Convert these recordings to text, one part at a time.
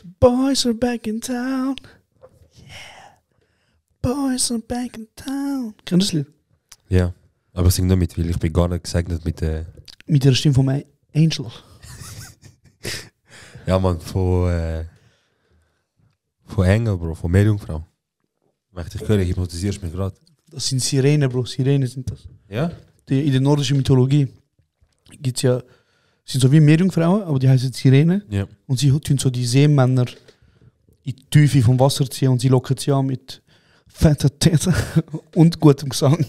The boys are back in town. Yeah. Boys are back in town. Kennst du das Lied? Ja, aber ich singe nicht mit, weil ich bin gar nicht gesegnet mit der... Mit der Stimme von meinem Angel. Ja, man, von Engel, Bro, von Meerjungfrau. Wenn ich dich höre, hypnotisierst du mich gerade. Das sind Sirenen, Bro. Sirenen sind das. Ja? In der nordischen Mythologie gibt es ja, sind so wie Meerjungfrauen, aber die heißen Sirenen. Ja. Und sie tun so die Seemänner in die Tiefe vom Wasser ziehen und sie locken sie an mit fetter Tete und gutem Gesang.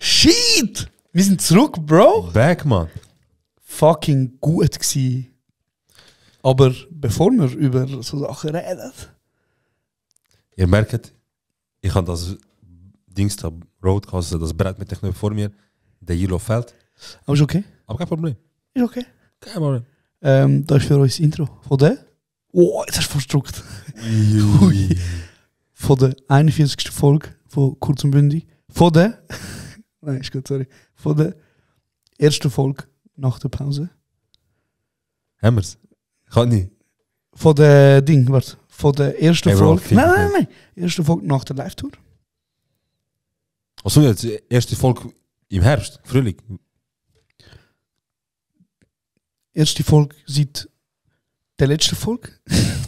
Shit! Wir sind zurück, Bro! Back, man. Fucking gut gsi. Aber bevor wir über so Sachen reden. Ihr merkt, ich habe das Dings da, Roadcaster, das Brett mit der Knöpfe vor mir, der Yellow fällt. Aber ist okay? Aber kein Problem. Ist okay. Kein Problem. Da ist für uns das Intro. Von der? Oh, jetzt hast du verstruckt. Ui. Von der 41. Folge von Kurz und Bündig. Von der. Nein, ist gut, sorry. Von der ersten Folge nach der Pause. Haben wir's? Kann nicht. Von der Ding, warte. Von der ersten Hey, Bro, Folge. Nein. Erste Folge nach der Live-Tour. Achso, jetzt erste Folge im Herbst, Frühling. Erste Folge seit der letzten Folge.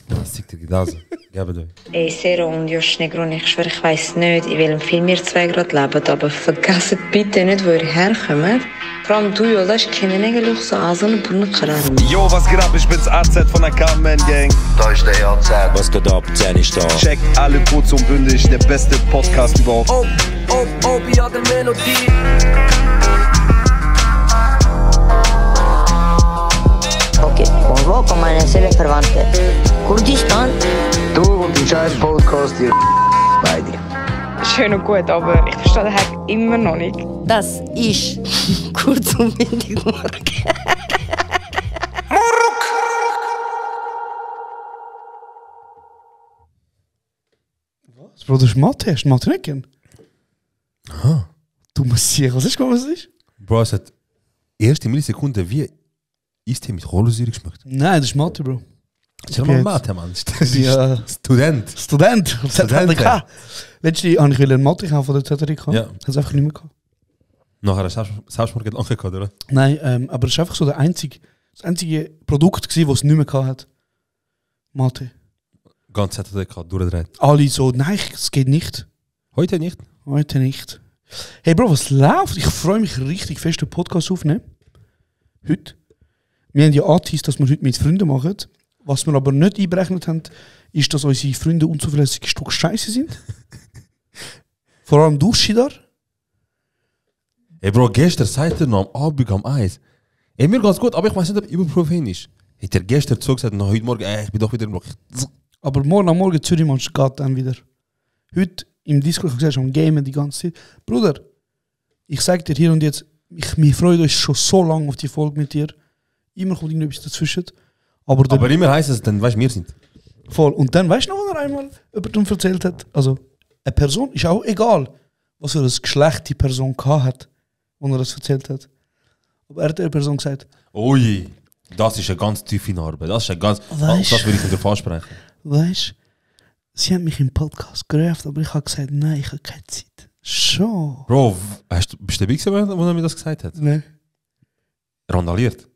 Das sieht dir genauso. Geben euch. Ey, Sero und Josh Negroni, ich schwöre, ich weiss nicht, in welchem Film ihr zwei gerade lebt, aber vergesst bitte nicht, wo ihr herkommt. Vor allem du, Jolas, kennen eigentlich so Asien und Brunnen. Yo, was geht ab? Ich bin's AZ von der Carmen Gang. Da ist der AZ. Was geht ab? 10 ist da. Check alle kurz und bündig, der beste Podcast überhaupt. Ja, der Melodie. Okay, convoco con meine Seelenverwandte. Kurdistan. Du und dein scheiß Podcast hier. Beide. Schön und gut, aber ich verstehe den Hack immer noch nicht. Das ist Kurz und Bündig Morgen. Was? Bro, das ist Mathe. Hast du Mathe nicht gern? Aha. Du musst sicher. Was ist? Bro, es hat erste Millisekunde wie Eistee mit Kohlensäure geschmeckt. Nein, das ist Mathe, Bro. Das ist mal Mathe, Mann. Das ist Ja. Student. Student. ZTK. Letztens wollte ich eine Mathe kaufen von der ZTK. Ja. Hat es einfach nicht mehr gehabt. Nachher hast du Selbstmord angeguckt, oder? Nein, aber es war einfach so das einzige Produkt, das es nicht mehr gehabt hat. Mathe. Ganz ZDK durchdreht. Alle so, nein, es geht nicht. Heute nicht. Heute nicht. Hey Bro, was läuft? Ich freue mich richtig fest, den Podcast aufnehmen. Heute. Wir haben ja angeteased, dass wir heute mit Freunden machen. Was wir aber nicht einberechnet haben, ist, dass unsere Freunde unzuverlässige Stück Scheiße sind. Vor allem du, Shidar. Ey Bro, gestern seid ihr noch am Abend am Eis. Ey, mir geht's gut, aber ich weiß nicht, ob Ibuprofen ist. Hat er gestern zugesagt, nach heute Morgen, ich bin doch wieder im Block. Aber morgen am Morgen Zürich-Match geht dann wieder. Heute im Discord habe ich gesagt, am Gamen die ganze Zeit. Bruder, ich sage dir hier und jetzt, wir freuen uns schon so lange auf die Folge mit dir. Immer kommt irgendetwas dazwischen. Aber immer heisst es, dann weißt du, wir sind. Voll. Und dann weißt du noch, was er einmal über den erzählt hat? Also, eine Person, ist auch egal, was für ein Geschlecht die Person gehabt hat, wo er das erzählt hat. Aber er hat der Person gesagt, Ui, das ist eine ganz tiefe Narbe. Das ist eine ganz. Weißt- Das will ich mit dir ansprechen. weißt, sie haben mich im Podcast gerufen, aber ich habe gesagt, nein, ich habe keine Zeit. Schon. Bro, bist du dabei gewesen, wo er mir das gesagt hat? Nein. Randaliert.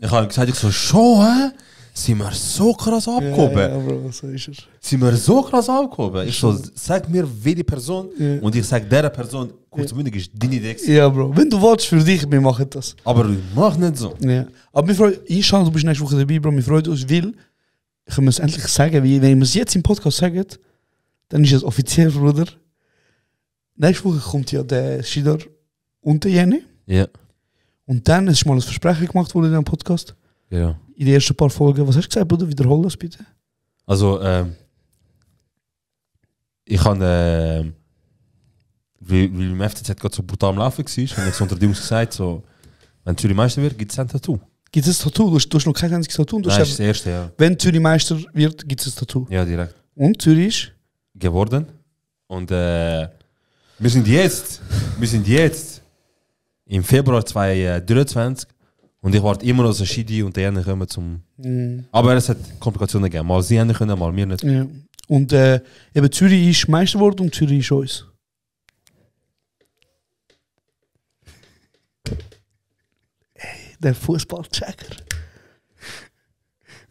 Ich habe gesagt, ich so, schon, hä? Sind wir so krass abgehoben? Ja, Bro, so ist er. Sind wir so krass abgehoben? Ich so, sag mir, wie die Person, Ja. und ich sag dieser Person, kurz und bündig ist deine Idee gewesen. Ja, Bro, wenn du willst, für dich, wir machen das. Aber mach nicht so. Ja. Aber wir freuen uns, du bist nächste Woche dabei, Bro, wir freuen uns, weil, können wir es endlich sagen, weil, wenn wir es jetzt im Podcast sagen, dann ist es offiziell, Bruder. Nächste Woche kommt ja der Shidar und der Jenny. Ja. Und dann ist mal ein Versprechen gemacht worden in dem Podcast. Ja. In den ersten paar Folgen. Was hast du gesagt, Bruder? Wiederhol das bitte. Also, ich habe, weil im FCZ gerade so brutal am Laufen war, habe ich so unter die Jungs gesagt, so, wenn Zürich Meister wird, gibt es ein Tattoo. Gibt es ein Tattoo? Du hast noch kein einziges Tattoo. Du Nein, hast das ist das erste, ja. wenn Zürich Meister wird, gibt es ein Tattoo. Ja, direkt. Und Zürich ist? Geworden. Und wir sind jetzt im Februar 2023 Und ich warte immer noch so Shidi und die anderen kommen zum... Aber es hat Komplikationen gegeben. Mal sie können, mal wir nicht. Ja. Und eben Zürich ist Meister geworden und Zürich ist uns. Ey, der Fußballchecker.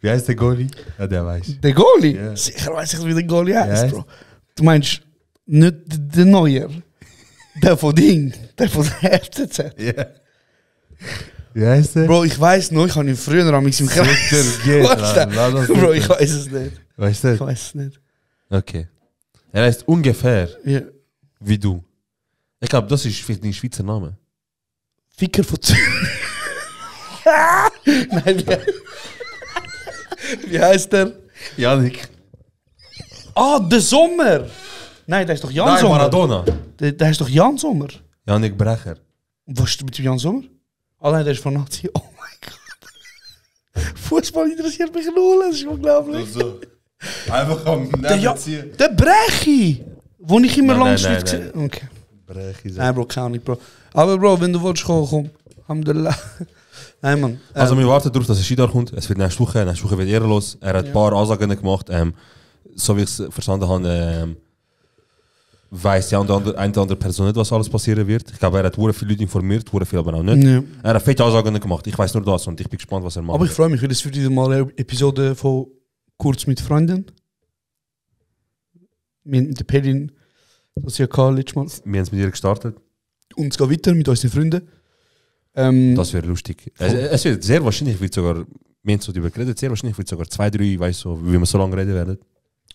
Wie heißt der Goalie? Ja, der weiß. Der Goalie? Ja. Sicher weiß ich, wie der Goalie heißt, Ja. Bro. Du meinst nicht der Neuer. Der von Ding. Der von der FCZ. Ja. Wie heißt der? Bro, ich weiß noch, ich habe ihn früher am im Kreis. Weißt Bro, ich weiß es nicht. Ich du? weiß es nicht. Okay. Er heißt ungefähr Ja. wie du. Ich glaube, das ist vielleicht ein Schweizer Name. Ficker von Zürich. Nein, wie heißt der? Janik. Ah, der Sommer! Nein, der ist doch Jan Nein, Sommer. Maradona. Der ist doch Jan Sommer. Janik Brecher. Was ist mit dem Jan Sommer? Ah nein, der ist von Nazi. Oh mein Gott. Fußball interessiert mich null, das ist unglaublich. So. Einfach am Der Brechi! Wo ich immer Nein, lang nein, Schritt nein, gesehen okay. Brechi. Nein, Bro, kann nicht, Bro. Aber Bro, wenn du willst, komm. Alhamdulillah. Nein, Mann. Also wir warten darauf, dass der Shida kommt. Es wird nächste Woche wird ehrenlos. Er hat ein paar Ansagen gemacht. So wie ich es verstanden habe, weiss die eine oder andere Person nicht, was alles passieren wird. Ich glaube, er hat sehr viele Leute informiert, sehr viel aber auch nicht. Ja. Er hat fette Ansagen gemacht. Ich weiß nur das und ich bin gespannt, was er macht. Aber ich freue mich, weil es wird wieder mal eine Episode von Kurz mit Freunden. Mit der Pelin, das ja letztes Mal. Wir haben es mit ihr gestartet. Und es geht weiter mit unseren Freunden. Das wäre lustig. Es wird sehr wahrscheinlich, wird sogar, wir haben so darüber geredet, sehr wahrscheinlich wird sogar 2, 3, weißt so, wie wir so lange reden werden.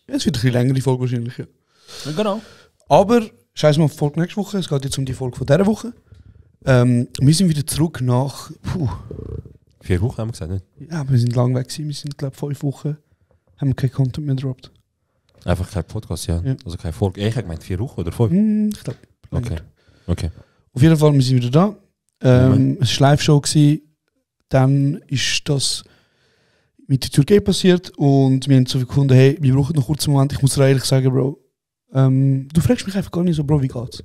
Ja, es wird ein bisschen längere Folge wahrscheinlich. Ja. Genau. Aber scheiß mal auf die Folge nächste Woche. Es geht jetzt um die Folge von dieser Woche. Wir sind wieder zurück nach. 4 Wochen haben wir gesagt, nicht? Ja, aber wir sind lang weg gewesen. Wir sind, glaube ich, 5 Wochen. Haben wir keinen Content mehr gedroppt. Einfach kein Podcast, ja. Ja. Also keine Folge. Ich habe gemeint 4 Wochen oder 5. Ich glaube. Okay. Auf jeden Fall, wir sind wieder da. Es war eine Live-Show gewesen. Dann ist das mit der Türkei passiert und wir haben so gefunden, hey, wir brauchen noch kurz einen Moment. Ich muss dir ehrlich sagen, Bro, du fragst mich einfach gar nicht so, Bro, wie geht's?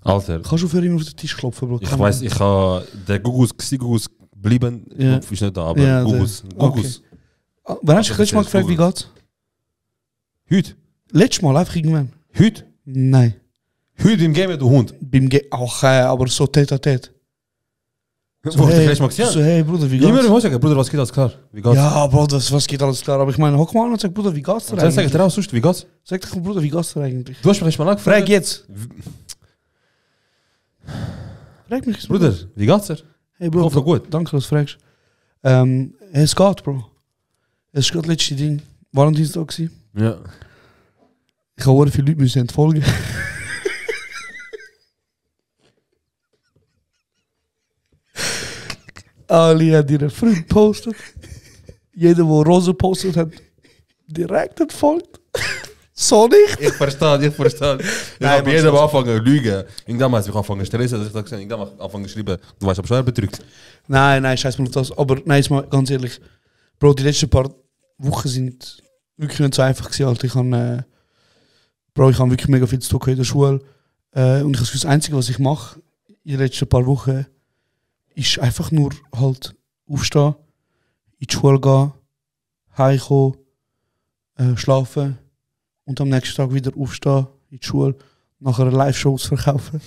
Alter, Kannst du für ihn auf den Tisch klopfen, Bro? ich weiß, ich habe der Gugus bleiben, Ja. ist nicht da, aber Ja, Gugus. Wann hast du letztes Mal gefragt, wie geht's? Heute? Letztes Mal, einfach irgendwann. Heute? Nein. Heute im Game, du Hund. Beim auch, aber so tête-à-tête. Wo hast du dich letztes Mal gesehen? So, hey, Bruder, wie Immer geht's? im Haus sagen, Bruder, was geht, alles klar? Wie geht's? Ja, Bro, was geht alles klar? Aber ich meine, hock mal an und sag, Bruder, wie geht's dir Dann sag ich eigentlich? dir auch sonst, wie geht's? Sag doch, Bruder, wie geht's dir eigentlich? Du hast mich letztes Mal angefragt. Frag jetzt. Frag mich, Bruder, wie geht's dir? Hey, Bro, Ich hoffe, gut. danke, dass du fragst. Es geht, Bro. Es ist gerade das letzte Ding. Valentinstag gewesen. Ja. Ich habe sehr viele Leute müssen entfolgen. Ali hat ihren Freund gepostet. Jeder, der Rose postet, hat direkt entfolgt. So nicht. Ich verstehe. Ich Nein, habe man jedem soll's- angefangen zu lügen. Irgendwann habe ich angefangen zu stressen, dass ich gesagt habe, irgendwann angefangen zu schreiben, du weißt, aber schon betrügt. Nein, scheiß mal auf das. Aber nein, jetzt mal ganz ehrlich. Bro, die letzten paar Wochen sind wirklich nicht so einfach gewesen, Alter. Ich habe wirklich mega viel zu tun in der Schule. Und ich habe das Einzige, was ich mache in den letzten paar Wochen, ist einfach nur halt aufstehen, in die Schule gehen, heimkommen, schlafen und am nächsten Tag wieder aufstehen, in die Schule, nachher Live-Shows verkaufen.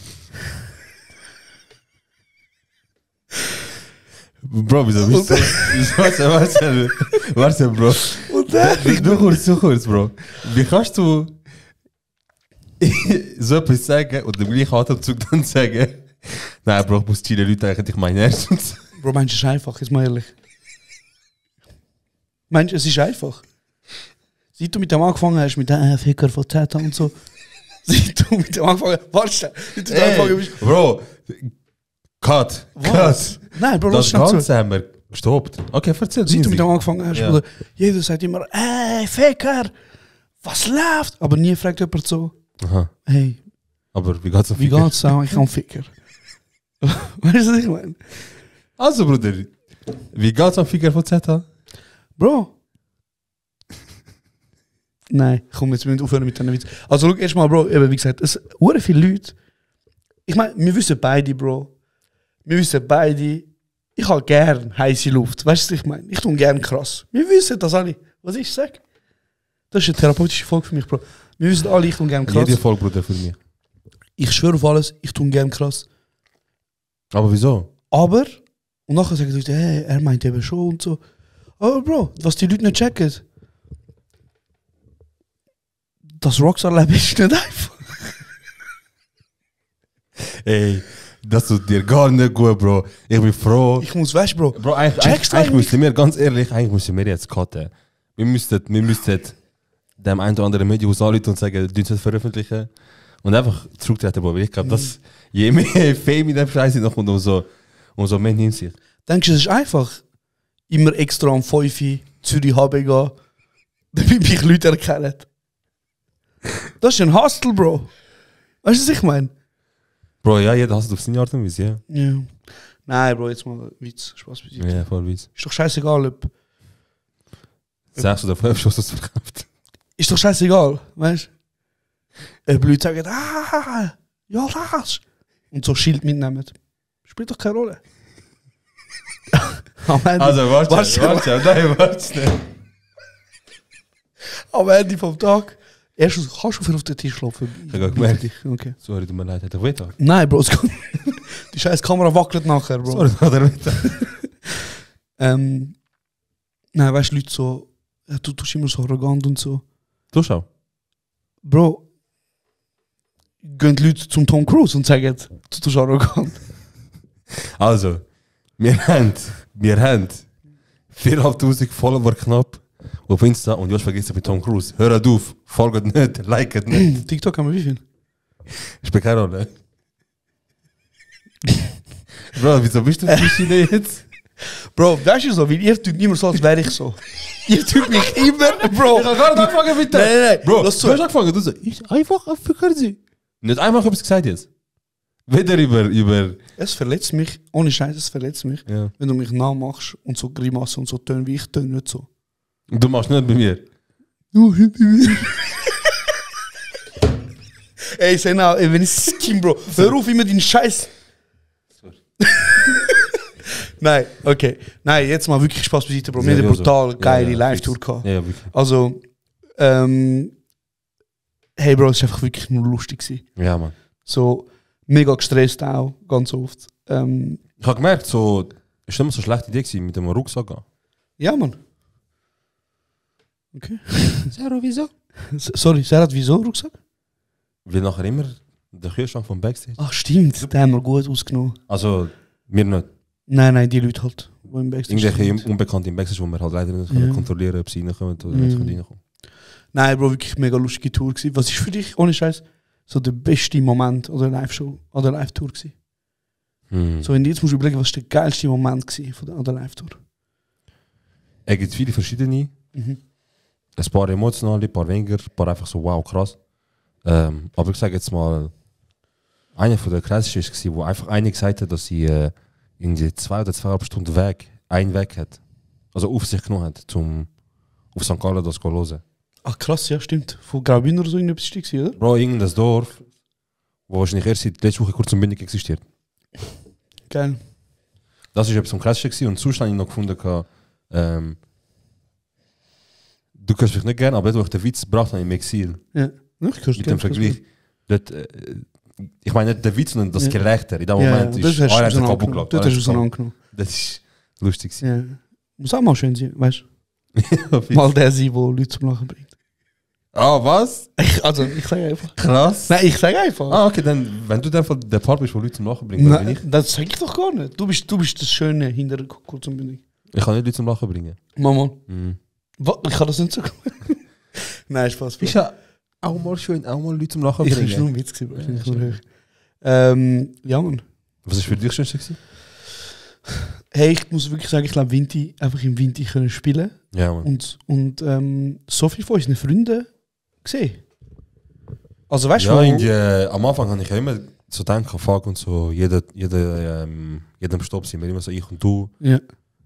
Bro, wieso bist du? Warte, Bro. Und dann... Nur kurz, Bro. Wie kannst du so etwas sagen und im gleichen Atemzug dann sagen, nein, Bro, ich muss die Leute eigentlich meine erstens. Bro, meinst du, es ist einfach, jetzt mal ehrlich. Meinst du, es ist einfach? Seit du mit dem angefangen hast, mit dem Ficker von Zeta und so, seit du mit dem angefangen hast, warte, seit du da angefangen bist. Bro, Cut. Nein, Bro, Das lass schnell zu. Ganze haben wir gestoppt. Okay, erzähl. Seit du mit dem angefangen hast, Ja. Bruder, jeder sagt immer, ey, Ficker, was läuft? Aber nie fragt jemand so, Aha. hey, Aber wie geht's auf wie geht's auch? Ich kann Ficker. Weißt du, was ich meine? Also, Bruder, wie geht's am Ficker von Zeta? Bro. Nein, komm, jetzt müssen wir aufhören mit diesen Witz. Also, schau erstmal, Bro, eben, wie gesagt, es sind viele Leute, Ich meine, wir wissen beide, Bro. Wir wissen beide, ich habe gern heiße Luft. Weißt du, was ich meine? Ich tue gern krass. Wir wissen das alle. Was ich sage? Das ist eine therapeutische Folge für mich, Bro. Wir wissen alle, ich tue gern krass. Jede Folge, Bruder, für mich. Ich schwöre auf alles, ich tue gern krass. Aber wieso? Aber, und nachher sagen die Leute, hey, er meint eben schon und so. Aber Bro, was die Leute nicht checken, das Rockstar-Leben ist nicht einfach. Ey, das tut dir gar nicht gut, Bro. Ich bin froh. Ich muss, weißt Bro, Bro, eigentlich müssen wir, ganz ehrlich, eigentlich müssen wir jetzt cutten. Wir müssten dem einen oder anderen Medienhaus anrufen und sagen, du sollst veröffentlichen. Und einfach zurücktreten, Bro. Ich glaube, dass je mehr Fame in der Scheiße noch kommt, umso mehr nimmt sich. Denkst du, es ist einfach, immer extra am 5 Uhr Zürich HB gehen, damit mich Leute erkennen? Das ist ein Hustle, Bro. Weißt du, was ich meine? Bro, ja, jeder hasst auf seine Art und Weise, ja. Ja. Nein, Bro, jetzt mal Witz, Spaß bei dir. Ja, voll Witz. Ist doch scheißegal, ob. 6 oder 5 Schuss verkauft. Ist doch scheißegal, weißt du? Ob Leute sagen, ja, das. Und so Schild mitnehmen. Spielt doch keine Rolle. Also, warte. Am Ende vom Tag. Erstens, kannst du viel auf den Tisch klopfen? Ich habe gemerkt. Okay. Sorry, tut mir leid, hätte ich weiter. Nein, Bro, die scheiß Kamera wackelt nachher, Bro. Sorry, hat er weiter. Nein, weißt du, Leute so, ja, du tust immer so arrogant und so. Du schau. Bro, gehen die Leute zum Tom Cruise und sagen, du tust arrogant. Also, wir haben 4'500 Follower knapp auf Insta und du hast vergessen bei Tom Cruise. Hört auf, folgt nicht, liket nicht. TikTok haben wir wie viel? Spielt keine Rolle. Bro, wieso bist du auf die Schiene jetzt? Bro, weißt du so, weil ihr tut immer so, als wäre ich so. Ihr tut mich immer, Bro. Ich habe gar nicht angefangen mit dem. Nein. Bro, Lass du zu. hast angefangen, du sagst, ich einfach Afrikaner sein. Nicht einfach etwas gesagt jetzt. Weder über... Es verletzt mich, ohne Scheiß, es verletzt mich, Ja. wenn du mich nachmachst und so Grimassen und so tönen, wie ich töne nicht so. Und du machst nicht bei mir. Ey, Sena, ey, wenn ich skin, Bro, hör auf immer den Scheiß. Nein, okay. Nein, jetzt mal wirklich Spaß beiseite, Bro. Wir haben eine brutal geile Live-Tour gehabt. Ja, wirklich. Also, hey, Bro, es war einfach wirklich nur lustig gewesen. Ja, Mann. So, mega gestresst auch, ganz oft. Ich habe gemerkt, so, es war nicht so eine schlechte Idee gewesen, mit dem Rucksack gehen. Ja, Mann. Okay. Sarah, wieso? Sorry, Sarah hat wieso Rucksack? Weil nachher immer der Kühlschrank vom Backstage. Ach, stimmt, den haben wir gut ausgenommen. Also, wir nicht. Nein, die Leute halt, die im Backstage Irgendwelche sind. Unbekannte im Backstage, wo wir halt leider nicht Ja. kontrollieren können, ob sie reinkommen oder nicht reinkommen. Nein, Bro, wirklich mega lustige Tour gewesen. Was ist für dich, ohne Scheiß, so der beste Moment oder Live-Show oder Live-Tour gewesen? So, wenn du jetzt musst überlegen, was ist der geilste Moment gewesen von der Live-Tour? Es gibt viele verschiedene. Ein paar emotionale, ein paar weniger, ein paar einfach so wow, krass. Aber ich sage jetzt mal, einer von der krassesten war, wo einfach einer gesagt hat, dass sie in die 2 oder 2,5 Stunden einen Weg hat. Also auf sich genommen hat, auf St. Gallen das zu hören. Ach krass, ja, stimmt. Von Graubünden oder so irgendetwas gewesen, oder? Bro, irgendein Dorf, wo wahrscheinlich erst seit letzter Woche kurz und bündig existiert. Geil. Das war etwas am krassesten gewesen. Und sonst habe ich noch gefunden, du kannst mich nicht gerne, aber wo ich den Witz gebracht habe im Exil, Ja. Ich mit dem Vergleich, dort, ich meine nicht der Witz, sondern das Gelächter. In dem Ja, Moment das ist hast du einer kaputt auseinandergenommen. gelacht. Das hast du auseinandergenommen. Das ist lustig. Ja. Muss auch mal schön sein, weißt Ja, du? Mal der sein, der Leute zum Lachen bringt. Ah, was? Ich sage einfach. Krass. Nein, ich sage einfach. Ah, okay, dann, wenn du dann von der Part bist, wo Leute zum Lachen bringen, dann bin Nein, das sage ich doch gar nicht. Du bist das Schöne hinter der kurz und bündig. ich kann nicht Leute zum Lachen bringen. Mama. Mhm. Was? Ich kann das nicht so gut. Nein, Spaß. Ist ja auch mal schön, auch mal Leute zum Lachen Ich war bringen. nur ein Witz gewesen, wahrscheinlich nur hoch. Ja, Mann. Was ist für dich das Schönste gewesen? Hey, ich muss wirklich sagen, ich glaube, Vinti, einfach im Vinti können spielen. Ja, Mann. Und so viele von unseren Freunden gesehen. Also weißt du, Ja, am Anfang habe ich ja immer so gedacht, fuck und so, jedem Stopp sind wir immer so ich und du, ja.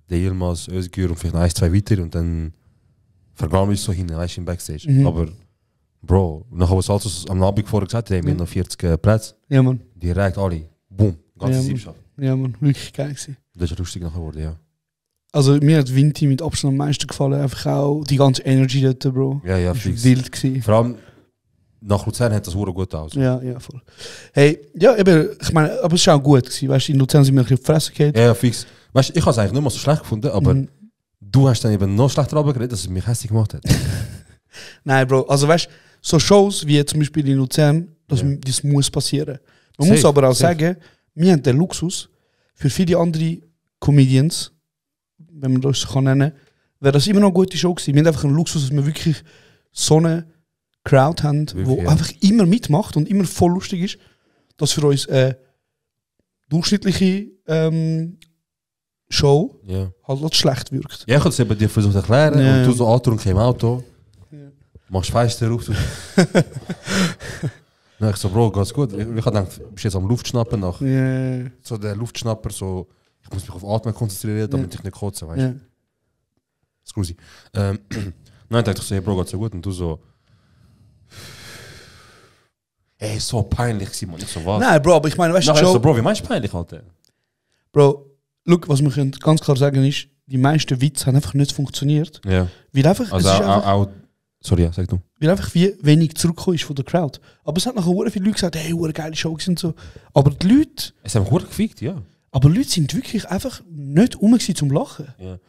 der Yilmaz, Özgür und vielleicht 1, 2 weiter und dann vergraben wir uns so hin, weißt du, im Backstage. Mhm. Aber Bro, nachher was Salzos am Abend vorher gesagt hat, wir haben noch 40 Plätze. Ja, Mann. Direkt alle. Boom. Ganze Ja, Siebschaft. Ja, Mann. Wirklich geil gewesen. Das ist lustig nachher geworden, ja. Also mir hat Vinti mit Abstand am meisten gefallen. Einfach auch die ganze Energy dort, Bro. Ja, Das fix. war wild gewesen. Vor allem nach Luzern hat das Hure gut aus. Ja, voll. Hey, ja, eben, ich meine, aber es war auch gut gewesen. Weißt du, in Luzern sind wir ein bisschen auf die Fresse gehabt. Ja, fix. Weißt du, ich habe es eigentlich nicht mal so schlecht gefunden, aber du hast dann eben noch schlechter abgeredet, dass es mich hässlich gemacht hat. Nein, Bro, also weißt du, so Shows wie zum Beispiel in Luzern, das muss passieren. Man muss aber auch sagen, wir haben den Luxus, für viele andere Comedians, wenn man das so nennen kann, wäre das immer noch eine gute Show gewesen. Wir haben einfach einen Luxus, dass wir wirklich so eine Crowd haben, die einfach immer mitmacht und immer voll lustig ist, dass für uns eine durchschnittliche Show halt schlecht wirkt. Ja, ich habe es eben dir versucht zu erklären und du so angetrunken im Auto, machst Fenster auf. Dann ich so, Bro, geht's gut? Ich habe gedacht, du bist jetzt am Luftschnappen nach. So der Luftschnapper, so, ich muss mich auf Atmen konzentrieren, damit ich nicht kotze, weißt du? Scusi. Nein, dachte ich so, hey Bro, geht's so gut? Und du so, ey, so peinlich gewesen, man. Ich so, was? Nein, Bro, aber ich meine, weißt du, so, Bro, wie meinst du peinlich, Alter? Bro, look, was wir können ganz klar sagen ist, die meisten Witze haben einfach nicht funktioniert. Ja. Weil einfach, also es ist auch sorry, sag du. Weil einfach wie wenig zurückgekommen ist von der Crowd. Aber es hat nachher sehr viele Leute gesagt, hey, eine geile Show und so. Aber die Leute... Es haben gut gefickt, ja. Aber die Leute sind wirklich einfach nicht rum zum Lachen. Ja.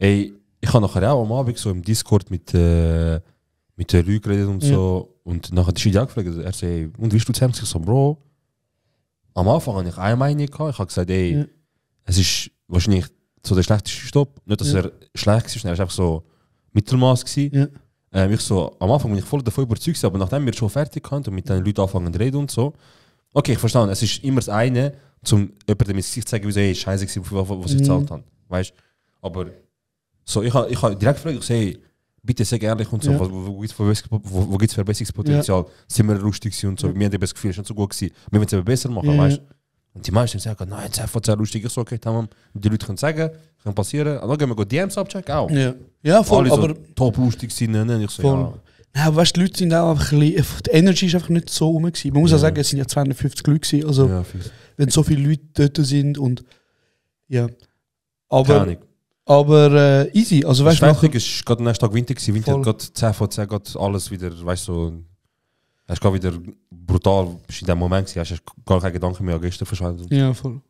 Ey, ich habe nachher auch am Abend so im Discord mit den Leuten geredet und so. Und nachher die Schide gefragt, er sagt, ey, und wie bist du zusammen? Ich so, Bro, am Anfang hatte ich eine Meinung gehabt. Ich habe gesagt, ey, es ist wahrscheinlich so der schlechteste Stopp. Nicht, dass er schlecht war, er war einfach so Mittelmaß gewesen. Ich so, am Anfang bin ich voll davon überzeugt, aber nachdem wir schon fertig hatten und mit den Leuten anfangen zu reden und so, okay, ich verstehe, es ist immer das eine, um jemandem ins Gesicht zu sagen, wie so, hey, scheiße gewesen, was ich gezahlt habe. Weißt du? Aber so, ich habe direkt gefragt, ich so, hey, bitte sag ehrlich und so, wo gibt es Verbesserungspotenzial? Sind wir lustig gewesen und so? Wir haben das Gefühl, es ist nicht so gut gewesen. Wir wollen es eben besser machen, weißt du? Und die meisten sagen, nein, es ist einfach sehr lustig. Ich so, okay, tamam. Die Leute können sagen, kann passieren. Und dann gehen wir DMs abchecken, auch. Ja, voll, alle aber... So top lustig sind, ne? Ich so, voll. Ja. Nein, aber weißt du, die Leute sind auch einfach ein bisschen... Die Energy ist einfach nicht so rum gewesen. Man muss auch sagen, es sind ja 250 Leute gewesen. Also, wenn so viele Leute dort sind und... Ja. Aber easy. Also, weißt du... Fertig ist gerade am nächsten Tag Winter gewesen. Winter hat gerade 10 von 10, gerade alles wieder, weißt du, so... Es ist gerade wieder brutal, in dem Moment gewesen. Hast du gar keine Gedanken mehr an gestern verschwendet. Ja, voll.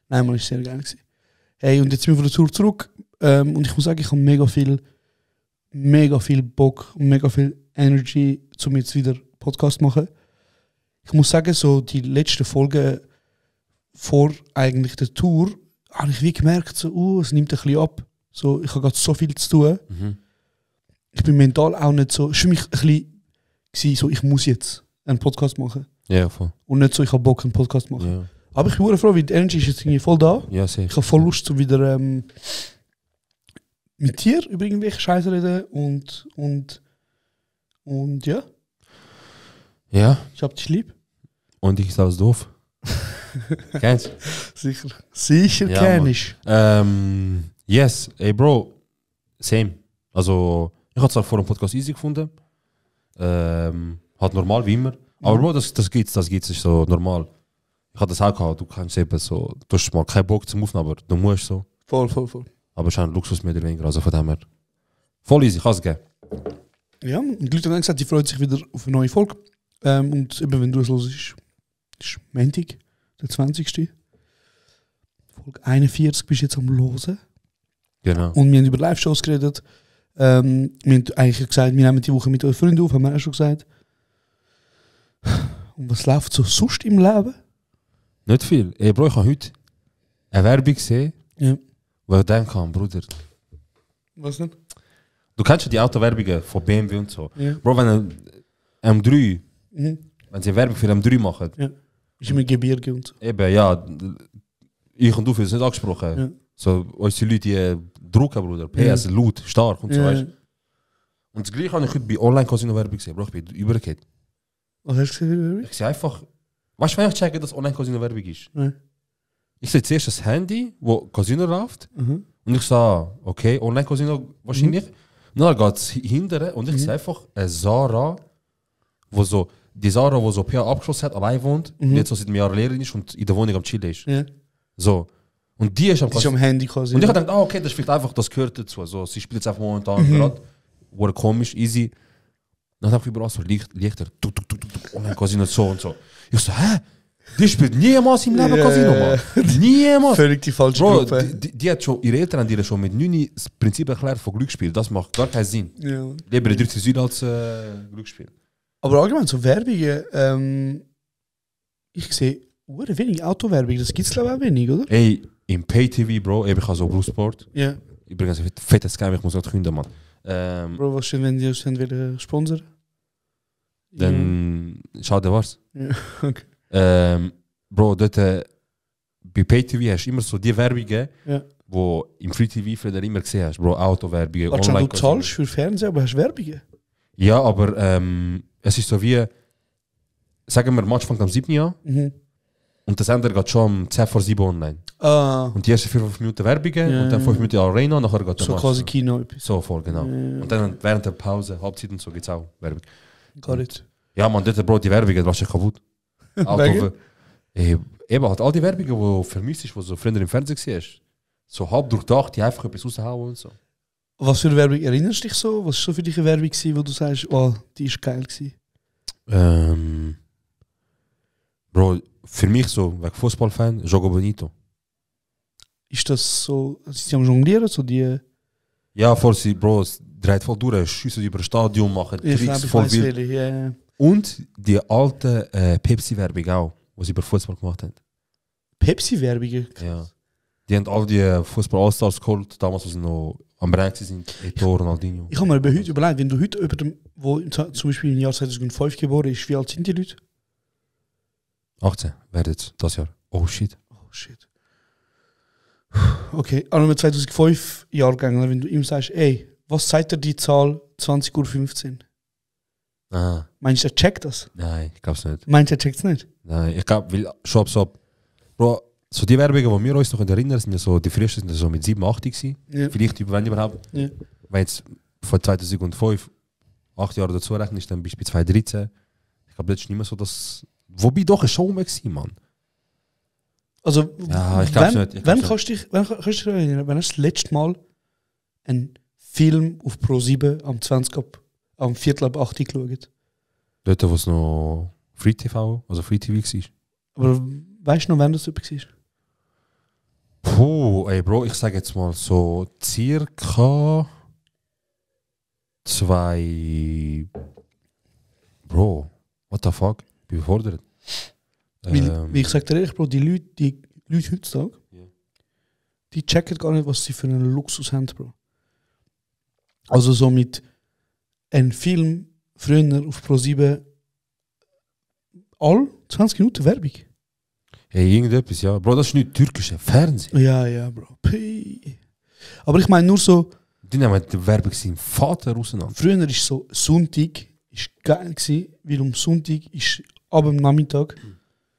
Nein, man, ist sehr geil gewesen. Hey, und jetzt sind wir von der Tour zurück. Und ich muss sagen, ich habe mega viel Bock und mega viel Energy, um jetzt wieder Podcast zu machen. Ich muss sagen, so die letzten Folgen vor eigentlich der Tour, habe ich wie gemerkt, so, es nimmt ein bisschen ab. So, ich habe gerade so viel zu tun. Ich bin mental auch nicht so, es war für mich ein bisschen so, ich muss jetzt einen Podcast machen. Ja, voll. Und nicht so, ich habe Bock, einen Podcast zu machen. Ja. Aber ich bin froh, weil die Energy ist jetzt irgendwie voll da. Ja, safe. Ich habe voll Lust, so wieder mit dir über irgendwelche Scheiße reden und ja. Ja. Ich hab dich lieb. Und ich ist alles doof. Kennst du? Sicher ja, kenn ich. Yes, ey Bro, same. Also, ich habe zwar vor dem Podcast easy gefunden. Halt normal, wie immer. Aber Bro, das gibt's, ist so normal. Ich hatte das auch gehabt, du kannst eben so, du hast mal keinen Bock zum Aufnehmen, aber du musst so. Voll. Aber es ist ein Luxus mehr oder weniger, also von dem her. Voll easy, kann es geben. Ja, und die Leute haben gesagt, die freuen sich wieder auf eine neue Folge. Und eben, wenn du es hörst, ist Montag, der 20. Folge 41 bist du jetzt am Hören. Genau. Und wir haben über Live-Shows geredet. Wir haben eigentlich gesagt, wir nehmen die Woche mit euren Freunden auf, haben wir auch schon gesagt. Und was läuft so sonst im Leben? Nicht viel. Ey Bro, ich habe heute eine Werbung gesehen, wo ich denke, Bruder. Was denn? Du kennst ja die Autowerbungen von BMW und so. Ja. Bro, wenn M3, wenn sie Werbung für M3 machen. Ja. Ist immer Gebirge und so. Eben, ja. Ich und du fühlen es nicht angesprochen. Ja. So, unsere Leute drucken, Bruder. PS, laut, stark und so, weißt du. Und das Gleiche habe ich heute bei Online-Casino-Werbung gesehen. Bro, ich bin übergekehrt. Was hast du gesehen? Ich sehe einfach... Weißt du, wenn ich checke, dass Online-Casino-Werbung ist? Ja. Ich sehe zuerst das Handy, wo Casino läuft. Und ich sage, okay, Online-Casino wahrscheinlich. Dann geht es hinterher und ich sehe einfach eine Sarah wo so die Sarah, die so PA abgeschlossen hat, allein wohnt, und jetzt so seit einem Jahr Lehrerin ist und in der Wohnung am Chillen ist. Ja. So. Und die ist am Das ist am Handy quasi. Und ich habe gedacht, okay, das ist vielleicht einfach, das gehört dazu. So, sie spielt jetzt einfach momentan gerade, wurde komisch, easy. Dann habe ich überall so Lichter, und dann Casino so und so. Ich so, hä? Die spielt niemals im Leben Casino, Mann. Niemals. Völlig die falsche Bro, Gruppe. die hat schon, ihre Eltern haben dir schon mit 9 das Prinzip erklärt von Glücksspiel. Das macht gar keinen Sinn. Ja. Lieber in 30 Süd als Glücksspiel. Aber allgemein so Werbungen, ich sehe wenig Autowerbung, das gibt es glaube ich auch wenig, oder? Ey, im Pay-TV, Bro, ich habe so Blue Sport. Ja. Übrigens, ein fettes Scam, ich muss auch künden, Mann. Bro, was schön, wenn die uns wieder sponsern. Dann schade was. Ja, okay. Bro, dort bei Pay-TV hast du immer so die Werbungen, Ja. wo im Free-TV früher immer gesehen hast. Bro, Autowerbungen, Warte, du Online-Casino. zahlst für Fernsehen, aber hast Werbungen? Ja, aber es ist so wie, sagen wir, der Match fängt am 7. an Mhm. und das Ende geht schon um 10 vor 7 online. Ah, Und die ersten 5 Minuten Werbungen Ja, und dann 5 ja. Minuten Arena und nachher geht der so Match. quasi Kino etwas. So voll, genau. Ja. Und dann während der Pause, Halbzeit und so gibt es auch Werbung. Gar nicht. Ja, man, dort, Bro, die Werbungen, das ist kaputt. Wegen? Eben, halt all die Werbungen, die du vermisst, die du so früher im Fernsehen siehst. So halb durchdacht, die einfach etwas raushauen und so. Was für eine Werbung erinnerst du dich so? Was war so für dich eine Werbung, wo du sagst, oh, die ist geil gewesen? Bro, für mich so, wegen Fußballfan, Jogo Bonito. Ist das so, sie am Jonglieren, so die... Ja, voll, sie, Bro, es dreht voll durch, schiessen über das Stadion, machen Ich Tricks, glaube, ich voll weiß wild. welche, ja. Und die alte Pepsi-Werbung auch, die sie über Fußball gemacht haben. Pepsi-Werbungen? Ja. Die haben all die Fußball-Allstars geholt, damals, als sie noch am Brand sind, Eto'o, Ronaldinho. Ich habe mir heute überlegt, wenn du heute über dem, wo zum Beispiel im Jahr 2005 geboren ist, wie alt sind die Leute? 18 werden jetzt das Jahr. Oh shit. Oh shit. Okay, also mit 2005 Jahrgängen, wenn du ihm sagst, ey, was zeigt dir die Zahl 20:15 Uhr? Ah, Meinst du, er checkt das? nein, ich glaub's nicht. Meinst du, er checkt es nicht? Nein, ich glaube, weil schon Bro, so die Werbungen, die wir uns noch erinnern, sind ja so, die frühesten sind ja so mit 7, 8 gewesen. Ja. Vielleicht, wenn überhaupt. Ja. Wenn jetzt von 2005 8 Jahre dazu rechnest, dann bist du bei 2013. Ich glaube, das ist nicht mehr so, dass... Wobei doch, es schon war, Mann. Also, Ja, ich glaub's nicht, ich Wann glaub's kannst du dich erinnern, wenn hast du das letzte Mal einen Film auf Pro7 am Viertel ab 8 geschaut? Dort, wo es noch Free TV, also Free TV war. Aber weißt du noch, wann das etwas war? Puh, ey Bro, ich sage jetzt mal so circa 2... Bro, what the fuck? Ich bin überfordert. Wie ich sage dir ehrlich, Bro, die Leute heutzutage, Ja. die checken gar nicht, was sie für einen Luxus haben, Bro. Also so mit einem Film früher auf Pro7 all 20 Minuten Werbung. Hey, irgendetwas, ja. Bro, das ist nicht türkische Fernsehen. Ja, Bro. Pii. Aber ich meine nur so, Die nehmen die Werbung seinen Vater auseinander. früher ist so Sonntag ist geil gewesen, weil um Sonntag ist ab dem Nachmittag